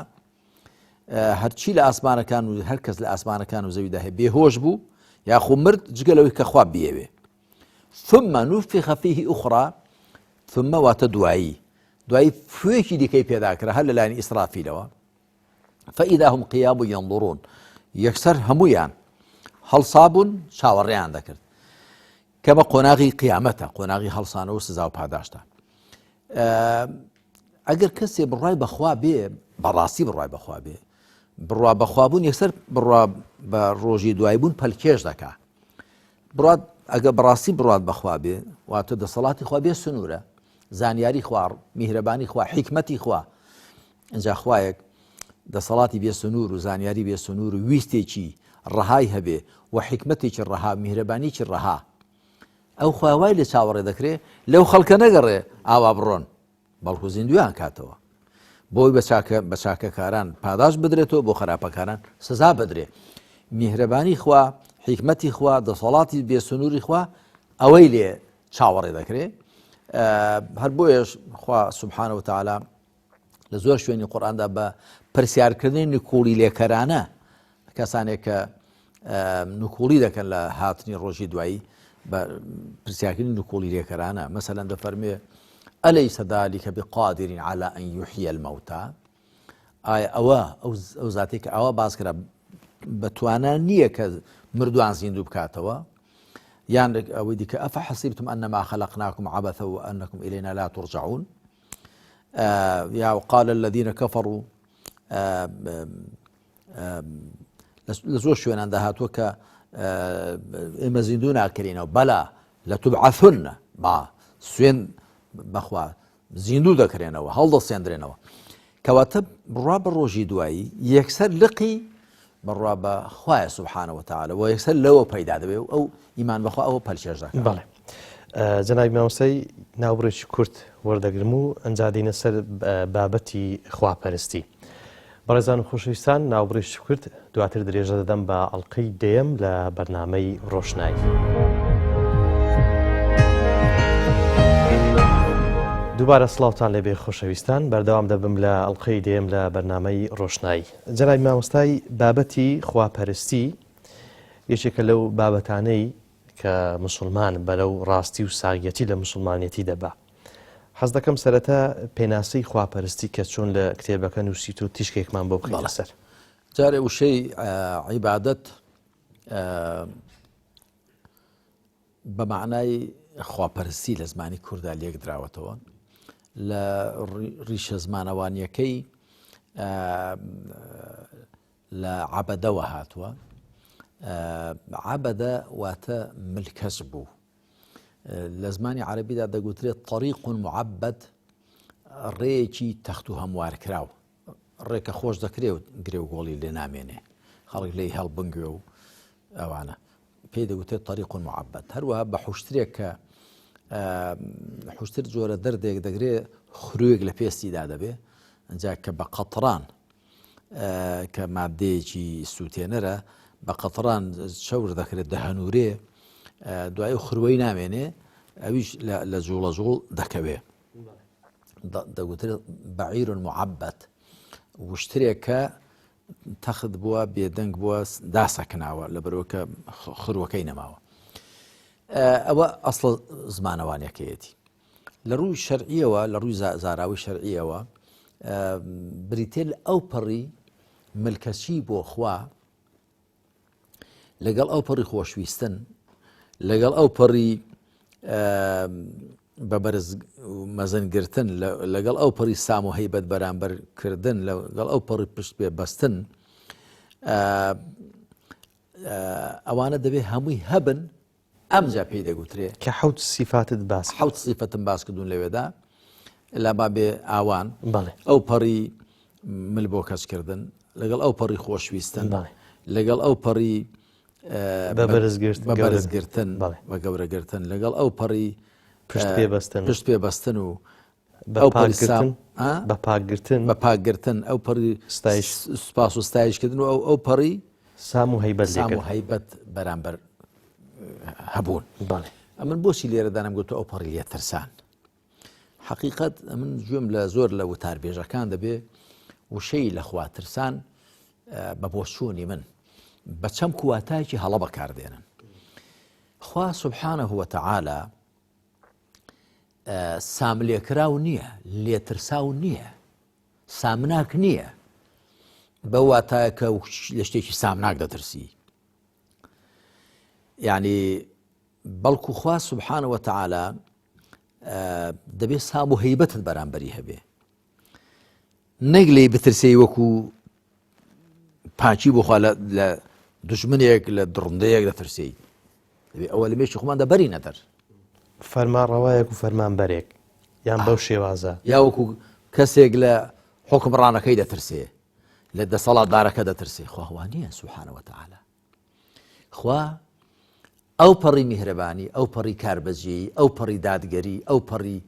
هەرچی لە ئاسمانەکان و هەر کەس لە ئاسمانەکان و زەویدا هەیە بێهۆش بوو یاخۆ مرد جگە لەوەی کە خوا بیەوێ ثم نفخ فيه أخرى ثم واتە دوایی دوایی فوێکی دیکەی پێداکرا هەر لەلایەن ئیسرافیلەوە فإذا هم قیام ینظرون یەکسەر هەموویان هەڵسابوون چاوەڕێیان دەکرد کەمە قۆناغی قیامەتە قۆناغی هەڵسانەوە سزا و پاداشتە ئەگەر کەسێ بڕای بەخوا بێ بەڕاستی بڕای بەخوا بێ بڕوا بەخوابوون یەکسەر بڕوا بە ڕۆژی دوای بوون پەلکێش دەکا بڕات ئەگە بەڕاستی بڕات بەخوا بێ واتە دەسەڵاتی خوا بێ سنوورە زانیاری خوار میهرەبانی خوا حیکمەتی خوا ئینجا خوایەک دەسەڵاتی بێ سنوور و زانیاری بێ سنوور و ویستێکی ڕەهای هەبێ و حیکمەتێکی ڕەها و میهرەبانیی ڕەها ئەو خوا وای لێ چاوەڕێ دەکرێ لەو خەڵکە نەگەڕێ ئاوا بڕۆن. بەڵکو زیندویان کاتەوە بۆی بە چاکە بە چاکەکاران پاداش بدرێتەوە بۆ خراپەکاران سزا بدرێ میهرەبانی خوا حیکمەتی خوا دەسەڵاتی بێسنووری خوا ئەوەی لێ چاوەڕێ دەکرێ هەر بۆیەش خوا سبحانە وتعالی لە زۆر شوێنی قورئاندا بە پرسیارکردنی نکوڵی لێکەرانە کەسانێک کە نکوڵی دەکەن لە هاتنی ڕۆژی دوایی بە پرسیارکردنی نکوڵی لێکەرانە مەسەلەن دەفەرمێ أليس ذلك بقادر على أن يحيي الموتى ئایا ئەوە ئەو زاتێک کە ئەوە باس کرا بەتوانا نییە کە مردوان زیندوو بکاتەوە یان ئەوەی دیکە أفحسبتم أنما خلقناكم عبثا وأنكم إلينا لا ترجعون یا وقال الذين كفروا لە زۆر شوێناندا هاتووە کە ئێمە زیندوو ناکرێنەوە بەلا لە تبعثن با سوێن بەخوا زیندوو دەکرێنەوە هەڵدەسێندرێنەوە کەواتە بڕوا بە ڕۆژی دوایی یەکسەر لقی بڕوا بە خوایە سبحانە وتعالى و یەکسەر لەوە پەیدا دەبێ و ئەو ئیمان بەخوا ئەوە پەلکێش دەکات. بەڵێ جەنابی مامۆستای ناوبڕێکی کورت وەردەگرم و ئەنجا دێینە سەر بابەتی خواپەرستی. بەڕێزان و خۆشەویستان ناوبڕێکی کورت دواتر درێژە دەدەم بە ئەڵقەی دەیەم لە بەرنامەی ڕۆشنایی. دووبارە سڵاوتان لێبێ خۆشەویستان بەردەوام دەبم لە ئەڵقەی دەیەم لە بەرنامەی ڕۆشنایی. جەنابی مامۆستای بابەتی خواپەرستی یەکێکە لەو بابەتانەی کە مسوڵمان بەرەو ڕاستی و ساغیەتی لە مسوڵمانێتی دەبا. حەز دەکەم سەرەتا پێناسەی خواپەرستی کە چۆن لە کتێبەکە نووسیت و تیشکێکمان بۆ بخەیتە سەر. جارێ وشەی عیبادەت بە مەعنای خواپەرستی لە زمانی کووردا لێک دراوەتەوە لە ڕیشە زمانەوانیەکەی لە عەبەدەوە هاتووە عەبەدە واتە ملکەچ بوو لە زمانی عەربیدا دەگوترێت طریق معبد ڕێیەکی تەخت و هەموارکراو ڕێکە خۆش دەکرێ و گرێ و گۆڵی لێ نامێنێ خەڵک لێی هەڵبنگوێ و ئەوانە پێی دەگوترێت طریق معبد هەروەها بە حوشترێک کە حوشتر جۆرە دەردێک دەگرێ خروێک لە پێستیدا دەبێ ئەجا کە بە قەتران کە مادەیەکی سووتێنەرە بە قەتران چەور دەکرێت دەهەنورێ دوای خروەی نامێنێ ئەویش لە جوڵە جوڵ دەکەوێ دەگوترێت بەعیر معبەت وشترێک کە تەخت بووە بێدەنگ بووە داسەکناوە لە بەرەوە کە خروەکەی نەماوە ئەوە ئەسڵ زمانەوانەکەیەتی لە ڕووی شەرعیەوە لە ڕووی زاراوی شەرعیەوە بریتێ لە ئەو پەڕی ملکەچی بۆ خوا لەگەڵ ئەو پەڕی خۆشویستن لەگەڵ ئەو پەڕی بە بەرز مەزنگرتن لەگەڵ ئەو پەڕی سام و هەیبەت بەرامبەر کردن لەگەڵ ئەو پەڕی پشت پێ بەستن ئەوانە دەبێ هەمووی هەبن ئەمجا پێی دەگوترێ. کە حەوت سیفاتت باس کرد. حەوت سیفەتم باس کردوون لەوێدا لە بابێ ئاوان. بەڵێ. ئەو پەڕی مل بۆ کەچ کردن، لەگەڵ ئەو پەڕی خۆشویستن، لەگەڵ ئەو پەڕی بە بەرزگرتن، بە بەرزگرتن، بە گەورەگرتن، لەگەڵ ئەو پەڕی پشت پێ بەستن، پشت پێ بەستن و بە پاکگرتن، بە پاکگرتن، بە پاکگرتن، ئەو پەڕی ستایش، سوپاس و ستایشکردن و ئەو ئەو پەڕی سام و هەیبەت سام و هەیبەت بەرامبەر هەبوون. بەڵێ. ئەمن بۆچی لێرەدا نەمگوت ئەو پەڕی لێترسان؟ حەقیقەت ئەمن گوێم لە زۆر لە وتاربێژەکان دەبێ وشەی لە خوا ترسان بە بۆچوونی من بە چەمک و واتایەکی هەڵە بەکاردێنن. خوا سبحانه وتعالی ساملێکراو نییە، لێترساو نییە، سامناک نییە بە واتایە کە لە شتێکی سامناک دەترسی. یعنی بەڵکو خوا سبحانە وتعالی دەبێ سام و هەیبەتت بەرامبەری هەبێ نەک لێی بترسێی وەکو پاکی بخوا لە دژمنێک لە دڕندەیەک دەترسێی دەبێ ئەوە لە مێشکی خۆماندا بەری نەدەر فەرمانڕەوایەک و فەرمانبەرێک یان بەو شێوازە یا وەکو کەسێک لە حکمڕانەکەی دەترسێ لە دەسەڵاتدارەکە دەترسێ خوا نییە سبحانە وتعالی خوا ئەو پەڕی میهرەبانی، ئەو پەڕی کاربەجێیی، ئەو پەڕی دادگەری، ئەو پەڕی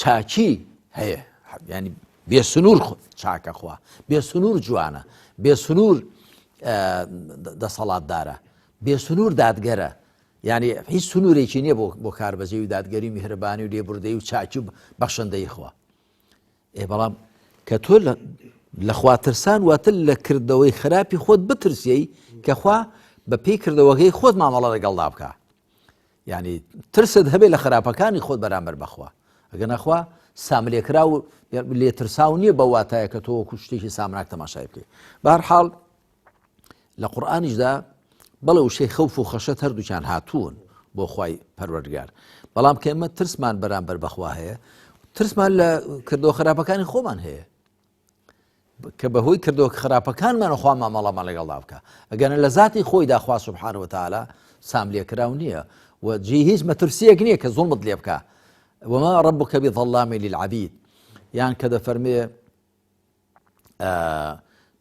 چاکی هەیە. ینی بێ سنوور چاکە خوا بێ سنوور جوانە بێ سنوور دەسەڵاتدارە بێ سنوور دادگەرە یعنی هیچ سنوورێکی نییە بۆ بۆ کاربەجێ و دادگەری و میهرەبانی و لێبوردەی و چاکی و بەخشندەی خوا ئێ بەڵام کە تۆ لە خوا ترسان واتە لە کردەوەی خراپی خۆت بترسیەی کە خوا بە پێی کردەوەکەی خۆت مامەڵە لەگەڵدا بکە یعنی ترست هەبێ لە خراپەکانی خۆت بەرامبەر بەخوا ئەگە نەخوا ساملێکرا و لێترساو نییە بە واتایە کە تۆ وەکو شتێکی سامناک تەماشای بکەیت بەهەرحاڵ لە قورئانیشدا بەڵێ وشەی خەوف و خەشەت هەردووکیان هاتوون بۆ خوای پەروەردگار بەڵام کە ئێمە ترسمان بەرامبەر بەخوا هەیە ترسمان لە کردەوە خراپەکانی خۆمان هەیە کە بەهۆی کردەوە خراپەکانمان خوا مامەڵەمان لەگەڵدا بکە ئەگەنە لە ذاتی خۆیدا خوا سبحانه وتعالى سام لێکراو نییە و جی هیچ مەترسیەک نییە کە زوڵمت لێ بکە وما ربك بظلام للعبيد یان کە دەفەرمێ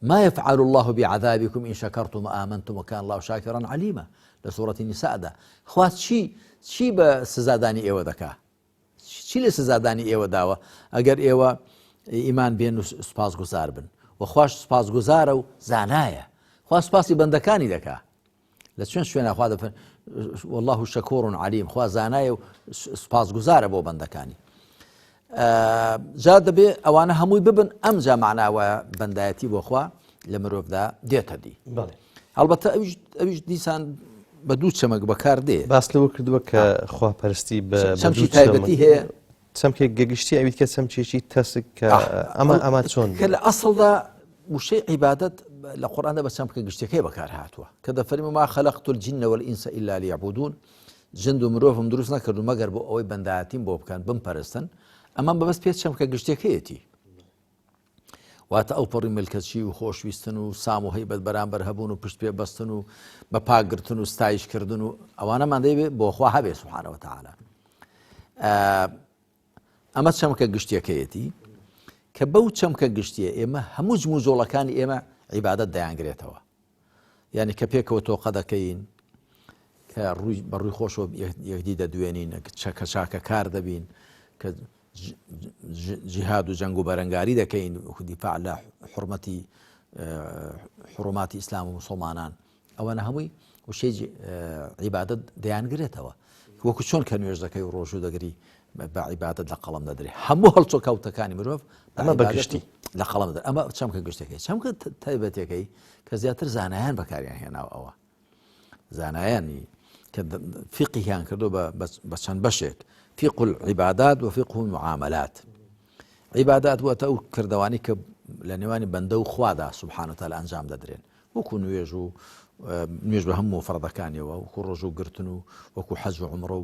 ما يفعل الله بعذابكم إن شكرتم وآمنتم وكان الله شاكرا عليما لە سوڕەتی نیسادا خوا چی چی بە سزادانی ئێوە دەکا چی لە سزادانی ئێوە داوە ئەگەر ئێوە ئیمان بێن و سوپاس گوزار بن و خواش سوپاس گوزارە و زانایە خوا سوپاسی بەندەکانی دەکا لە چەند شوێنە خوا دەفەر والله شکور علیم خوا زانایە و سوپاسگوزارە بۆ بەندەکانی جا دەبێ ئەوانە هەمووی ببن ئەم جا معناوە بەندایەتی بۆ خوا لە مرۆڤدا دێتە دی هەڵبەتە ئەویش دیسان بە دوو چەمەک بەکار دێ باس لەوە کردووە کە خواپەرستی بە چەمکی تایبەتی هەیە چەمکێک گەگشتی ئەویت کە چەمکێکی تەسک کە ئەمە ئەمە چۆن کە لە ئەسڵدا وشەی عیبادەت لە قورئاندا بە چەمکە گشتەکەی بەکار هاتووە کە دەفەرمی ما خلقت الجن والإنس إلا ليعبدون جند و مرۆڤم دروست نەکردو مەگەر بۆ ئەوەی بەندایەتیم بۆ بکەن بمپەرستن ئەمە بەبەست پێ چەمکە گشتەکەیەتی واتە ئەو پەڕی ملکەچی و خۆشویستن و سام و هەیبەت بەرامبەر هەبوون و پشت پێ بەستن و بە پاکگرتن و ستایشکردن و ئەوانەمان دەیبێ بۆ خوا هەبێ سبحانە وتعالی ئەمە چەمکە گشتیەکەیەتی کە بەو چەمکە گشتیە ئێمە هەموو جموجۆڵەکانی ئێمە عیبادەت دەیانگرێتەوە یعنی کە پێکەوە تۆقە دەکەین کە ڕووی بەڕووی خۆشەوە یەکدی دەدوێنین چەکە چاکە کار دەبین کە جیهاد و جەنگ و بەرەنگاری دەکەین دیفاع لە حرمەتی حڕوماتی ئیسلام و مسلمانان ئەوانە هەمووی وشەی عیبادەت دەیانگرێتەوە وەکو چۆن کە نوێژ دەکەی و ڕۆژوو دەگری بە عیبادەت لە قەڵم دەدرێ هەموو هەڵچۆکەوتەکانی مرۆڤ ئەمە بەگشتی لە قەڵم دەدرێ ئەمە چەمکە گشتەکەی چەمکە تایبەتەکەی کە زیاتر زانایان بەکاریان هێناوە ئەوە زانایانی کە فقهیان کردو بە چەند بەشێک فقه العبادات و فقه المعاملات عیبادات واتە ئەو کردەوانی کە لە نێوانی بەندە و خوادا سبحانە وتعالی ئەنجام دەدرێن وەکو نوێژ و نوێژ بە هەموو فەرضەکانیەوە وەکو ڕۆژوو گرتن و وەکو حەج و عومڕە و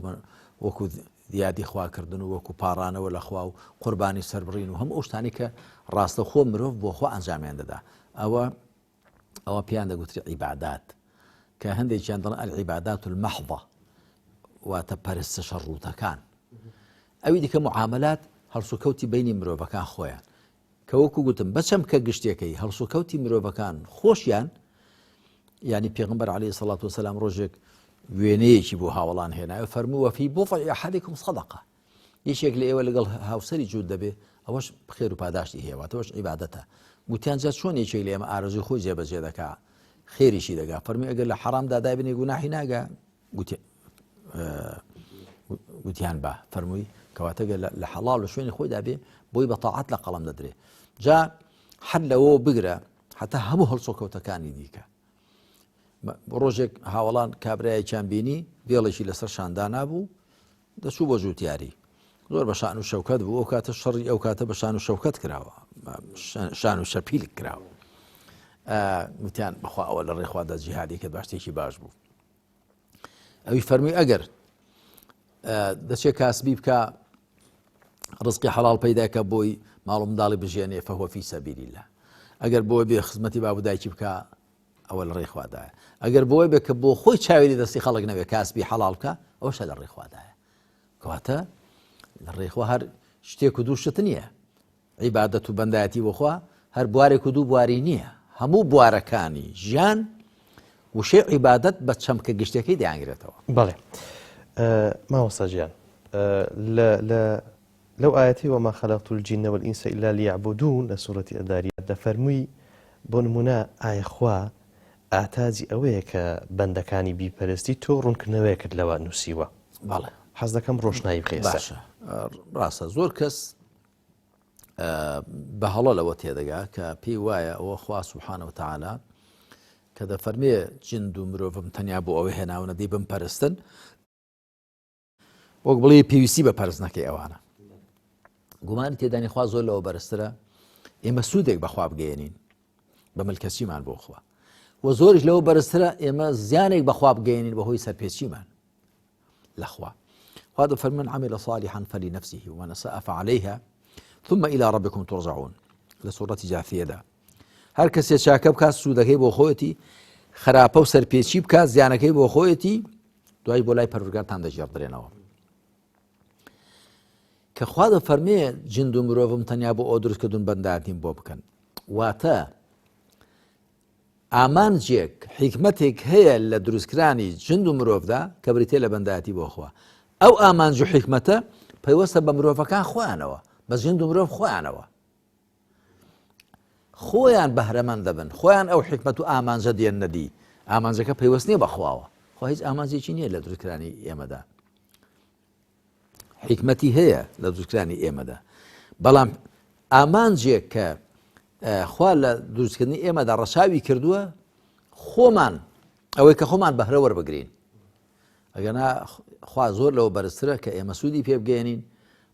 وەکو یادی خواکردن و وەکو پاڕانەوە لە خوا و قوربانی سەربڕین و هەموو ئەو شتانی کە ڕاستەخۆ مرۆڤ بۆ خوا ئەنجامیان دەدا ئەوە ئەوە پێیان دەگوتری عیبادات کە هەندێکیان دەڵێن العبادات المحضە واتە پەرستشە ڕووتەکان ئەوی دیکە معاملات هەڵسوکەوتی بینی مرۆڤەکان خۆیان کە وەکو گوتم بە چەمکە گشتیەکەی هەڵسوکەوتی مرۆڤەکان خۆشیان یعنی پێغمبەر عليه سڵات وسلام ڕۆژێک وێنەیەکی بۆ هاوڵان هێنایە فەرمووە فی بضع احدکم صدقه یەکێک لە ئێوە لەگەڵ هاوسەری جووت دەبێ ئەوەش خێر و پاداشتی هەیە واتەوەش عیبادەتە گوتیان جا چۆن یەکێک لە ئێمە ئارەزوی خۆی جێبەجێ دەکا خێریشی دەگا فەرمی ئەگەر لە حەرامدا دابنێ گوناحی ناگا گوتی گوتیان با فەرمووی کەواتە گەر لە حەڵاڵ لە شوێنی خۆیدا بێ بۆی بە تاعەت لە قەڵەم دەدرێ جا هەر لەوە بگرە حتا هەموو هەڵسۆکەوتەکانی دیکە ڕۆژێک هاوڵان کابرایەکیان بینی بێڵێکی لەسەر شاندانا بوو دەچوو بۆ جوتیاری زۆر بە شان و شەوکەت بوو ئەو کاتە شەڕی ئەو کاتە بە شان و شەوکەت کراوە شان و شەپیل کراوە وتیان بەخوا ئەوە لە ڕێخوادا جیهادی کرد باشتێکی باش بوو ئەوی فەرمی ئەگەر دەچێت کاسبی بکە ڕزقی حەڵال پەیداکە بۆی ماڵ و منداڵی بژێنێ فهو فی سبیل الله ئەگەر بۆ بێ خزمەتی باب و دایکی بکە ئەوە لە ڕێی خوادایە ئەگەر بۆی بێ کە بۆ خۆی چاوی دەستی خەڵک نەبێ کاسبی حەڵال بکە ئەوشە لە ڕێی خوادایە کەواتە لە ڕێی خوا هەر شتێک و دوو شت نییە عیبادەت و بەندایەتی بۆ خوا هەر بوارێک و دوو بواری نییە هەموو بوارەکانی ژیان وشەی عیبادەت بە چەمکە گشتەکەی دەیانگرێتەوە. بەڵێ مامۆستا گیان لە لە. لەو ئایەتەی وما خلقت الجن والانس الا لیعبدون لە سورەتی الذاریات دەفەرمووی بۆ نموونە ئایا خوا ئاتاجی ئەوەیە کە بەندەکانی بیپەرستی تۆ ڕوونکردنەوەیەکت لەوە نووسیوە بەڵێ حەز دەکەم ڕۆشنایی بخەیە سەر. باشە ڕاستە زۆر کەس بە هەڵە لەوە تێدەگا کە پێی وایە ئەوە خوا سبحانە وتعالی کە دەفەرمێ جند و مرۆڤم تەنیا بۆ ئەوە هێناونە دی بمپەرستن وەک بڵێ پێویستی بە پەرستنەکەی ئەوانە گومانی تێدانی خوا زۆر لەوە بەرزترە ئێمە سوودێک بەخوا بگەێنین بە ملکەچیمان بۆ خوا و زۆریش لەوە بەرزترە ئێمە زیانێک بەخوا بگەێنین بەهۆی سەرپێچیمان لەخوا خوا دەفەرمن عمل صالحا فلنفسه ومن اساء فعليها ثم إلى ربكم ترجعون لە سوڕەتی جاثیەدا هەر کەسێ چاکە بکات سوودەکەی بۆ خۆیەتی خراپە و سەرپێچی بکات زیانەکەی بۆ خۆیەتی دوای بۆ لای پەروەردگارتان دەگێڕدرێنەوە کە خوا دەفەرمێ جند و مرۆڤم تەنیا بۆ ئەو دروستکردون بەنداتیم بۆ بکەن واتە ئامانجێک حیکمەتێک هەیە لە دروستکرانی جند و مرۆڤدا کە بریتە لە بەندایەتی بۆ خوا ئەو ئامانج و حیکمەتە پەیوەستە بە مرۆڤەکان خۆیانەوە بە جند و مرۆڤ خۆیانەوە خۆیان بەهرەمەند دەبن خۆیان ئەو حیکمەت و ئامانجە دێننە دی ئامانجەکە پەیوەست نییە بەخواوە خوا هیچ ئامانجێکی نییە لە دروستکرانی ئێمەدا حیکمەتی هەیە لە دروستکرانی ئێمەدا بەڵام ئامانجێک کە خوا لە دروستکردنی ئێمەدا ڕەچاوی کردووە خۆمان ئەوەی کە خۆمان بەهرە وەربگرین ئەگەنا خوا زۆر لەوە بەرزترە کە ئێمە سوودی پێ بگەیەنین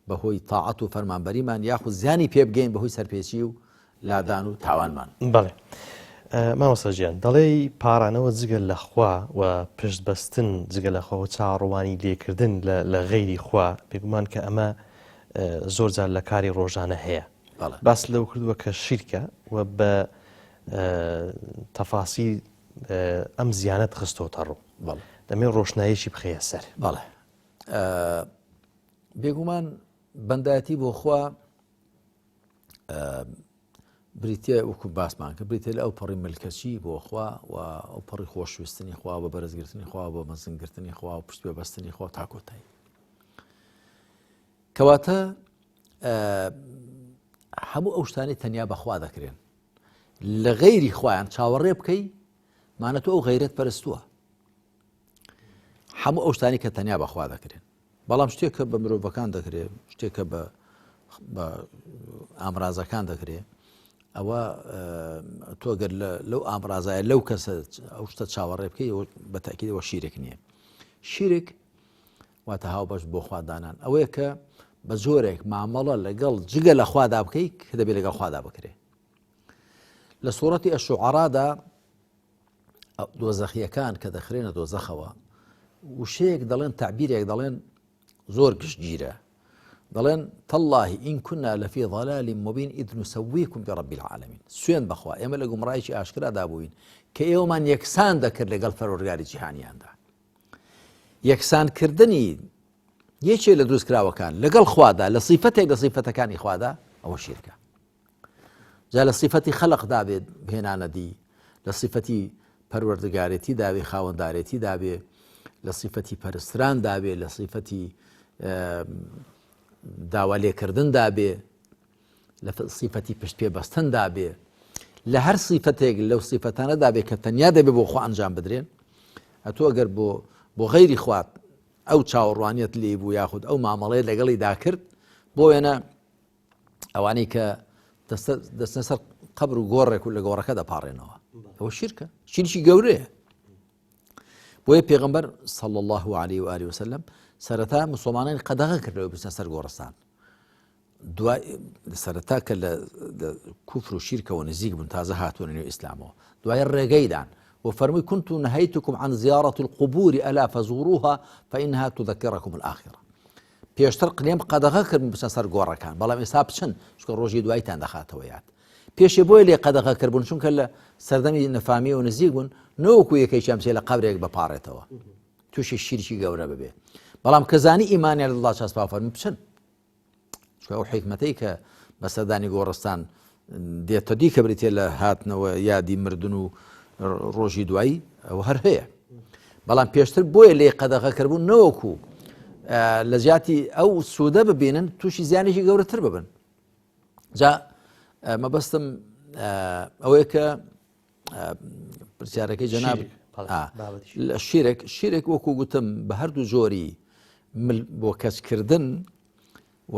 بەهۆی تاعەت و فەرمانبەریمان یاخود زیانی پێ بگەین بەهۆی سەرپێچی و لادان و تاوانمان. بەڵێ مامۆستا گیان دەڵێی پاڕانەوە جگە لە خوا و پشت بەستن جگە لە خوا و چاوەڕوانی لێکردن لە غەیری خوا بێگومان کە ئەمە زۆر جار لە کاری ڕۆژانە هەیە باس لەو کردووە کە شیرکە و بە تەفاسی ئەم زیانەت خستۆتە ڕوو دەمێ ڕۆشناییشی بخەیە سەر. بەڵێ بێگومان بەندایەتی بۆ خوا بریتە وەکو باسمان کە بریتە لە ئەو پەڕی ملکەچی بۆ خوا و ئەو پەڕی خۆشویستنی خوا بە بەرزگرتنی خوا بە مەزنگرتنی خوا و پشت بەستنی خوا تا کۆتایی کەواتە هەموو ئەو شتانی تەنیا بەخوا دەکرێن لە غەیری خوایان چاوەڕێ بکەی مانە تۆ ئەو غەیرەت پەرستووە هەموو ئەو شتانی کە تەنیا بەخوا دەکرێن بەڵام شتێک کە بە مرۆڤەکان دەکرێت شتێک کە بە ئامرازەکان دەکرێت ئەوە تۆ گەر لەو ئامرازایە لەو کەسە ئەو شتە چاوەڕێ بکەی بە تاکیدەوە شیرێک نییە شیرێک واتە هاوبەش بۆ خوا دانان ئەوەیە کە بە جۆرێک مامەڵە لەگەڵ جگە لە خوادا بکەی کە دەبێت لەگەڵ خوادا بکرێ لە سوڕەتی ئەشعرادا دۆزەخیەکان کە دەخرێنە دۆزەخەوە وشەیەک دەڵێن تعبیرێک دەڵێن زۆر گشتگیرە دەڵێن تالله إن كنا لفي ضلال مبين إذ نسويكم برب العالمين سوێن بەخوا ئێمە لە گومڕایکی ئاشکرادا بووین کە ئێوەمان یەکسان دەکرد لەگەڵ پەروەردگاری جیهانیاندا یەکسانکردنی یەکێ لە دروستکراوەکان لەگەڵ خوادا لە سیفەتێک لە سیفەتەکانی خوادا ئەوە شیرکە جا لە سیفەتی خەلقدا بێت هێنانە دی لە سیفەتی پەروەردگارێتی داوێ خاوەندارێتی دابێ لە سیفەتی پەرستران دابێ لە سیفەتی داوا لێکردن دابێ لە سیفەتی پشت پێ بەستن دابێ لە هەر سیفەتێک لەو سیفەتانە دابێ کە تەنیا دەبێ بۆ خوا ئەنجام بدرێن ئەتۆ ئەگەر بۆ بۆ غەیری خوات ئەو چاوەڕوانیت لێ بوو یاخود ئەو مامەڵەیە لەگەڵی داکرد بۆ وێنە ئەوانەی کە دەستە سەر قەبر و گۆڕێک و لە گۆڕەکە دەپارێنەوە ئەوە شیرکە شیرکی گەورەیە بۆیە پێغمبەر صلى الله عليه وآله وسلم سەرەتا مسلمانانی قەدەغە کردەوە بچنە سەر گۆڕستان دوای سەرەتا کە لە کوفر و شیرکەوە نزیک بوون تازە هاتوونە نێو ئیسلامەوە دوای ڕێگەیدان و فەرمووی كنت نهيتكم عن زيارة القبور ألا فزوروها فإنها تذكركم الآخرة پێشتر قلێم قەدەغە کردن بچە سەر گۆڕەکان بەڵام ئێستا بچن چونکە ڕۆژی دوایتان دەخاتەوە یاد پێشێ بۆیە لێ قەدەغە کردبوون چونکە لە سەردەمی نەفامی و نزیک بوون نەوەکو یەکێکیان بچێ لە قەبرێک بپاڕێتەوە تووشی شیرکی گەورە ببێ بەڵام کە زانی ئیمانیان لەڵا چەسپا فەرمی بچن چونکە ئەو حیکمەتەی کە بە سەردانی گۆڕستان دێتە دی کە بریتە لە هاتنەوە یادی مردن و ڕۆژی دوایی ئەوە هەر هەیە بەڵام پێشتر بۆیە لێ قەدەغە کردبوو نەوەکو لە جیاتی ئەو سوودە ببینن تووشی زیانێکی گەورەتر ببن جا مەبەستم ئەوەیە کە پرسیارەکەی جەناب لە شیرێک شیرێک وەکو گوتم بە هەردوو جۆری مل بۆ کەسکردن و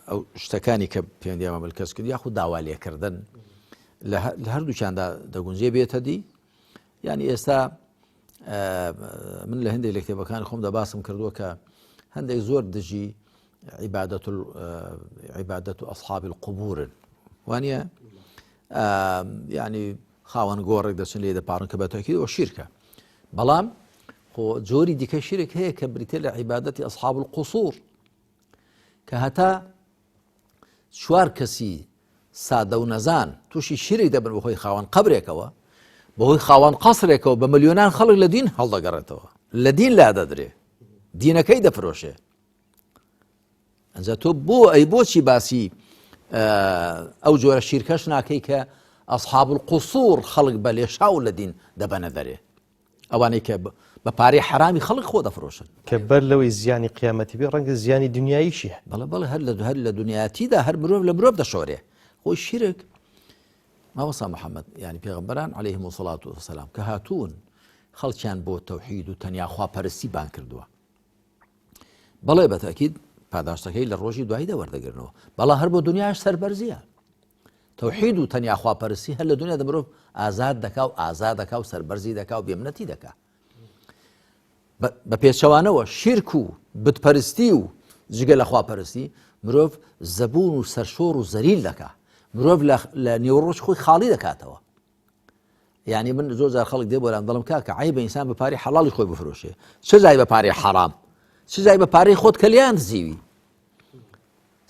ئەو شتەکانی کە پەیوەندیان بە ملکەچ کرد یاخود داوا لێکردن لە هەردووکیاندا دەگونجێ بێتە دی یعنی ئێستا من لە هەندێک لە کتێبەکانی خۆمدا باسم کردووە کە هەندێک زۆر دژی عیبادەت عیبادەت و ئەصحاب القبورن وانە ینی خاوەن گۆڕێک دەچن لێ دەپارن کە بەتەکی ئەو شیرکە بەڵام خۆ جۆری دیکە شیرێک هەیە کە بریتە لە عیبادەتی ئەصحاب القصور کە هەتا چوار کەسی سادە و نەزان تووشی شیرێک دەبن بەخۆی خاوەن قەبرێکەوە بەهۆی خاوەن قەسرێکەوە بە ملیۆنان خەڵک لە دین هەڵدەگەڕێتەوە لە دین لا دەدرێ دینەکەی دەفرۆشێ ئەجا تۆ بۆ ئەی بۆچی باسی ئەو جۆرە شیرکەش ناکەی کە ئەصحاب القصور خەڵک بە لێشاو لە دین دەبەنە دەرێ ئەوانەی کە بە پارەی حەرامی خەڵک خۆ دەفرۆشن. کە بەر لەوەی زیانی قیامەتی بێ ڕەنگە زیانی دنیاییشی هەبێ. بەڵێ بەڵێ هەر لە هەر لە دنیاتیدا هەر مرۆڤ لە مرۆڤ دەشۆرێ خۆی شیرک مامۆستا محەممەد یعنی پێغەمبەران عەلەیهم وسڵات وسلام کە هاتوون خەڵکیان بۆ تەوحید و تەنیا خواپەرستی بان کردووە بەڵێ بەتەکید پاداشتەکەی لە ڕۆژی دواییدا وەردەگرنەوە بەڵام هەر بۆ دنیاش سەربەرزیە تەوحید و تەنیا خواپەرستی هەر لە دنیادا مرۆڤ ئازاد دەکا و ئازا دەکا و سەربەرزی دەکا و بێمنەتی دەکا بە پێچەوانەوە شیرک و بتپەرستی و جگە لە خواپەرستی مرۆڤ زەبوون و سەرشۆڕ و زەریل دەکا مرۆڤ لە نێوڕۆژ خۆی خاڵی دەکاتەوە یعنی من زۆر جار خەڵک دێ بۆران دەڵم کاکە عیبە ئینسان بە پارەی حەڵاڵی خۆی بفرۆشێ چ جای بە پارەی حەرام چ جای بە پارەی خۆت کە لیان دزیوی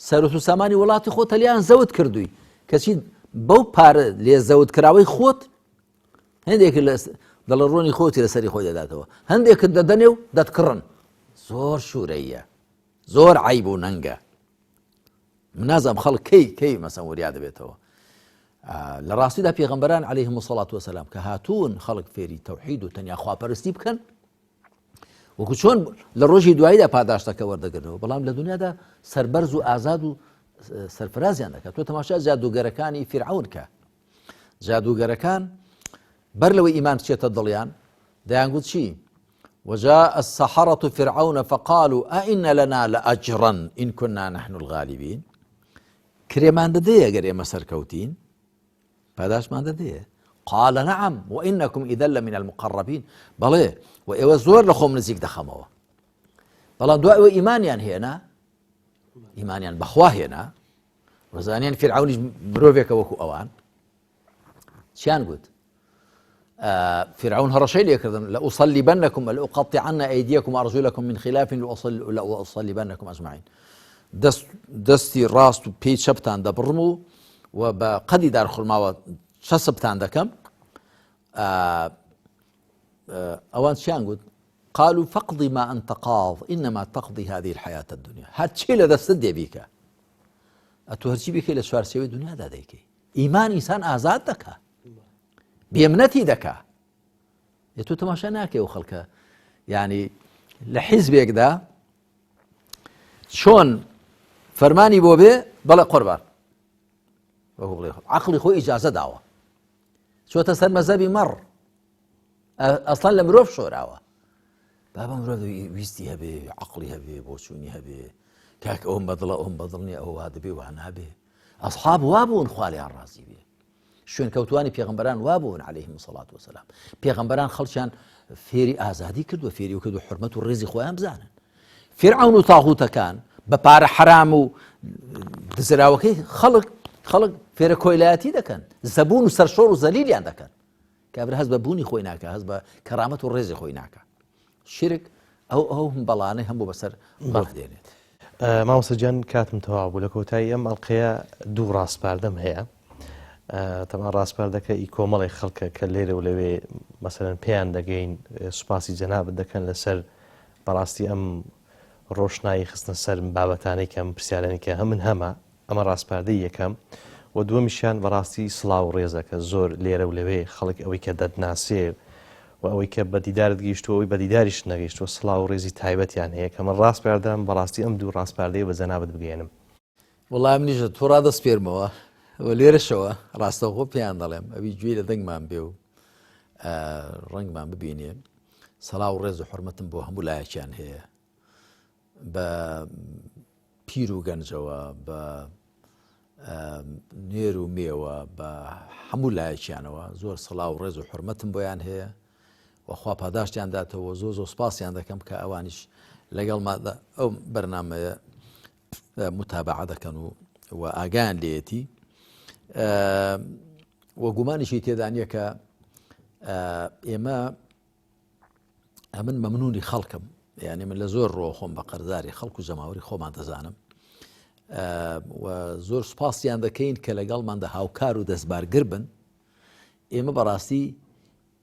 سەروت و سامانی وڵاتی خۆت تەلیان زەوت کردووی کەچی بەو پارە لێ زەوت کراوەی خۆت هەندێک لە دەڵە ڕۆنی خۆتی لەسەری خۆی دەداتەوە هەندێکت دەدەنێ و دەتکڕن زۆر شوورەیە زۆر عیب و نەنگە منازم خەڵک کەی کەی مەسەن وریا دەبێتەوە لە ڕاستیدا پێغمبەران عليهلەیهم وسڵات وسلام کە هاتوون خەڵک فێری تەوحید و تەنیا خواپەرستی بکەن وەکو چۆن لە ڕۆژی دواییدا پاداشتەکە وەردەگرنەوە بەڵام لە دنیادا سەربەرز و ئازاد و سەرفرازیان دەکات تۆ تەماشا جادوگەرەکانی فیرعون کە جادوگەرەکان بەر لەوەی ئیمان بچێتە دڵیان دەیانگوت چی وجاء السحرة فرعون فقالوا أئن لنا لأجرا إن كنا نحن الغالبين کرێمان دەدەیە گەر ئێمە سەرکەوتین پاداشتمان دەدەیە قال نعم وإنكم إذا لمن المقربين بەڵێ و ئێوە زۆر لە خۆم نزیک دەخەمەوە بەڵام دوای ئەوە ئیمانیان هێنا ئیمانیان بەخوا هێنا وەزانیان فرعونیش مرۆڤێکە وەکو ئەوان چیان گوت فرعون هەڕەشەی لێکردن لە ئوسەلیبەنەکم لەئوقەطعن ئەیدیەکم ئەرجلەکم من خلاف لەئوسەلیبەنەکم ئەجمعین دەست دەستی ڕاست و پێی چەپتان دەبڕم و و بە قەدی دارخورماوە چەسپتان دەکەم ئەوان چیان گوت قالوا فاقض ما أنت قاض إنما تقضي هذه الحياة الدنيا هەرچی لە دەستت دێ بیکە ئەتۆ هەرچی بیکەی لە چوارچێوەی دنیادا دەیکەی ئیمان ئینسان ئازاد دەکا بێمنەتی دەکا تۆ تەماشا ناکەی و خەڵکە ینی لە حیزبێکدا چۆن فەرمانی بۆ بێ بەڵێ قوربان عقلی خۆی ئیجازە داوە چۆتە سەر مەزەبی مەڕ ئەسڵەن لە مرۆڤ شۆراوە بابە مرۆڤ ویستی هەبێ عقلی هەبێ بۆچوونی هەبێ کاک ئەوم بەدڵە ئەوم بەدڵ نیە ئەو وا دەبێ وا نابێ ئەسحاب وابوون خوالیان ڕازی بێ شوێنکەوتوانی پێغمبەران وابوون عليهلەیهم سەڵات وسلام پێغمبەران خەڵکیان فێری ئازادی کردو فێری و کرد و حرمەت و ڕێزی خۆیان بزانن فرعون و تاغوتەکان بە پارە حرام و دزراوەکەی خەڵک خەڵک فێرە کۆیلایەتی دەکەن زەبوون و سەرشۆڕ و زەلیلیان دەکەن کابرا هەست بە بوونی خۆی ناکا هەست بە کەرامەت و ڕێزی خۆی ناکا شرک ئەو ئەو هەم بەڵانەی هەموو بەسەر مرۆڤ دێنێت. مامۆستا گیان کاتم تەواو بوو لە کۆتایی ئەم ئەڵلقەیە دوو ڕاسپاردەم هەیە تەمان ڕاسپاردەکە ئی کۆمەڵی خەڵکە کە لێرە و لەوێ مەسەرەن پێیان دەگەین سوپاسی جەنابت دەکەن لەسەر بەڕاستی ئەم ڕۆشنایی خستنە سەر بابەتانەی کەم پرسیارانی کە هەمن هەمە ئەمە ڕاسپاردەی یەکەم و دووەمیشیان بەڕاستی سڵاو و ڕێزە کە زۆر لێرە و لەوێ خەڵک ئەوەی کە دەتناسێ. و ئەوەی کە بە دیدارت گەیشتووە ئەوەی بە دیداریشت نەگەیشتووە سڵاو و ڕێزی تایبەتیان هەیە کە من ڕاسپاردرام بەڕاستی ئەم دوو ڕاسپاردەیە بە جەنابت بگەیەنم. وەڵا منیش لە تۆ ڕادەسپێرمەوە و لێرەشەوە ڕاستەوخۆ پێیان دەڵێم ئەوی گوێی لە دەنگمان بێ و ڕەنگمان ببینێ سەڵاو و ڕێز و حرمەتم بۆ هەموو لایەکیان هەیە بە پیر و گەنجەوە بە نێر و مێوە بە هەموو لایەکیانەوە زۆر سڵاو و ڕێز و حرمەتم بۆیان هەیە وەخوا پاداشتیان داتەوە زۆر زۆر سپاسیان دەکەم کە ئەوانیش لەگەڵ ئەو بەرنمەیە متابعە دەکەن و و ئاگایان لێیەتی و گومانیشی تێدا نییە کە ئێمە ئەمن مەمنونی خەڵکم یعنی من لە زۆر ڕۆ خۆم بە قەرزاری خەڵک و جەماوەری خۆمان دەزانم و زۆر سوپاسیان دەکەین کە لەگەڵماندا هاوکار و دەستبارگر بن ئێمە بەڕاستی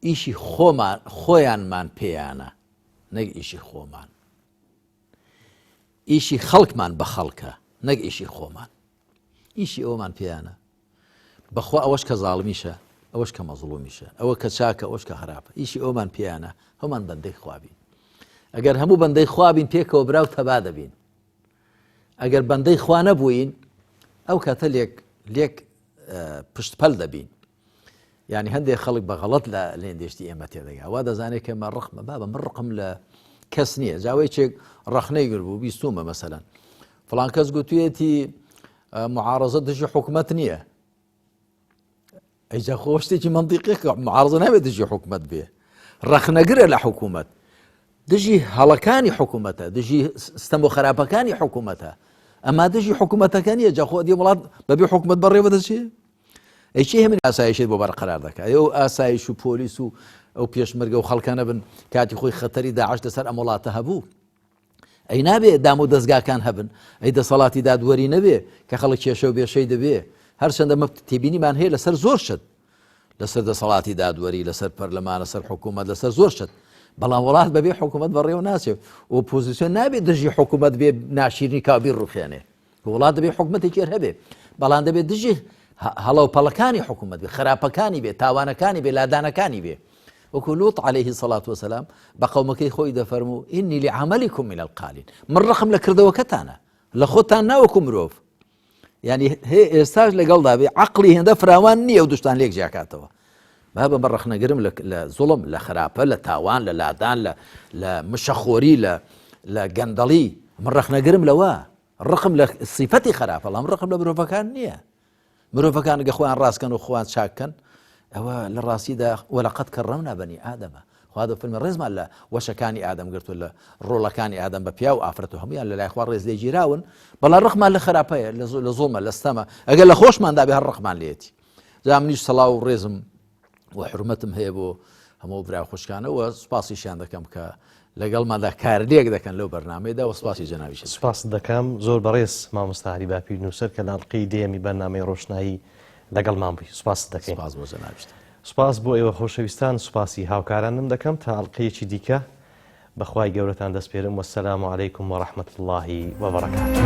ئیشی خۆمان خۆیانمان پێیانە نەک ئیشی خۆمان ئیشی خەڵکمان بە خەڵکە نەک ئیشی خۆمان ئیشی ئەومان پێیانە بەخوا ئەوەش کە زاڵمیشە ئەوەش کە مەزڵومیشە ئەوە کە چاکە ئەوش کە خراپە ئیشی ئەومان پێیانە هەمان بەندەی خوابین ئەگەر هەموو بەندەی خوابین پێکەوە برا و تەبا دەبین ئەگەر بەندەی خوا نەبووین ئەو کاتە لێک لێک پشتپەل دەبین یانی هەندێک خەڵک بە غەڵەت لە لێندێشتی ئێمە تێدەگا وا دەزانێت کە مە ڕقمە بابە من ڕقم لە کەس نییە جاوەیەکێک ڕەخنەی گر بوو بیستومە مەسەلەن فڵان کەس گوتویەتی معارەزە دژی حکومەت نییە ئەیجا خۆ شتێکی منطیقێکە معارزە نابێت دژی حکومەت بێ ڕەخنەگرە لە حکوومەت دژی هەڵەکانی حکوومەتە دژی ستەم و خراپەکانی حکوومەتە ئەما دژی حکوومەتەکە نیە جاخۆ دی وڵات بەبێ حکوومەت بەڕێوە دەچێت ئەی چی هێمن ئاسایشت بۆ بەرقەرار دەکا ئەو ئاسایش و پۆلیس و ئەو پێشمەرگە و خەڵکانە بن کاتی خۆی خەتەری داعش لەسەر ئەم وڵاتە هەبوو ئەی نابێ دام و دەستگاکان هەبن ئەی دەسەڵاتی دادوەری نەبێ کە خەڵک کێشە و بێشەی دەبێ هەرچەندە مە تێبینیمان هەیە لەسەر زۆر شت لەسەر دەسەڵاتی دادوەری لەسەر پەرلەمان لەسەر حکوومەت لەسەر زۆر شت بەڵام وڵات بەبێ حکوومەت بەڕێوە ناچێت ئۆپۆزیسیۆن نابێت دژی حکوومەت بێ ناشیرنی کابی ڕوخێنێ وڵات دەبێ حکومەتێکی هەر هەبێ بەڵام دەبێت دژی هەڵە و پەڵەکانی حکوومەت بێ خراپەکانی بێ تاوانەکانی بێ لادانەکانی بێ وەکو لوط عليه الصلاة والسلام بە قەومەکەی خۆی دەفەرموو إني لعملكم من القالين من ڕقم لە کردەوەکەتانە لە خۆتان ناوەکو مرۆڤ ینی هێ ئێستاش لەگەڵدا بێ عقلی هێندە فراوان نییە و دوشتان لێک جیاکاتەوە بابە بە ڕەخنەگرم لە زوڵم لە خراپە لە تاوان لە لادان لە لە مشەخۆری لە لە گەندەڵی من ڕەخنەگرم لەوە ڕقم لە سیفەتی خراپە بەڵام ڕقم لە مرۆڤەکان نییە مرۆڤەکان گە خۆیان ڕاستکەن و خۆیان چاککەن ئەوە لە ڕاستیدا وەلەقەت کەڕەمنا بەنی ئادەمە خوا دەفەرمێ ڕێزمان لە وەشەکانی ئادەم گرتو لە ڕۆڵەکانی ئادەم بە پیا و ئافرەت و هەمویان لە لای خوا ڕێز لێگیراون بەڵام ڕقمان لە خراپەیە لە زوڵمە لە ستەمە ئەگەر لە خۆشماندا بێ هەر ڕقمان لێتی جا منیش سڵاو و ڕێزم و حرمەتم هەیە بۆ هەموو برا خوشکانە و سوپاسیشیان دەکەم کە لەگەڵماندا کارلێک دەکەن لەو بەرنمەیەدا و سپاسی جەنابیش سپاست دەکەم زۆر بەڕێز مامۆستا هەری باپیر نووسەر کە لە ئەڵقەی دەیەمی بەرنامەی ڕۆشنایی لەگەڵمان بووی سپاست دەکەین سپاس بۆ جەنابیشتان. سپاس بۆ ئێوە خۆشەویستان سپاسی هاوکارانم دەکەم تا ئەڵقەیەکی دیکە بەخوای گەورەتان دەسپێرم والسلام علیکم ورحمة اللە وبرکاته.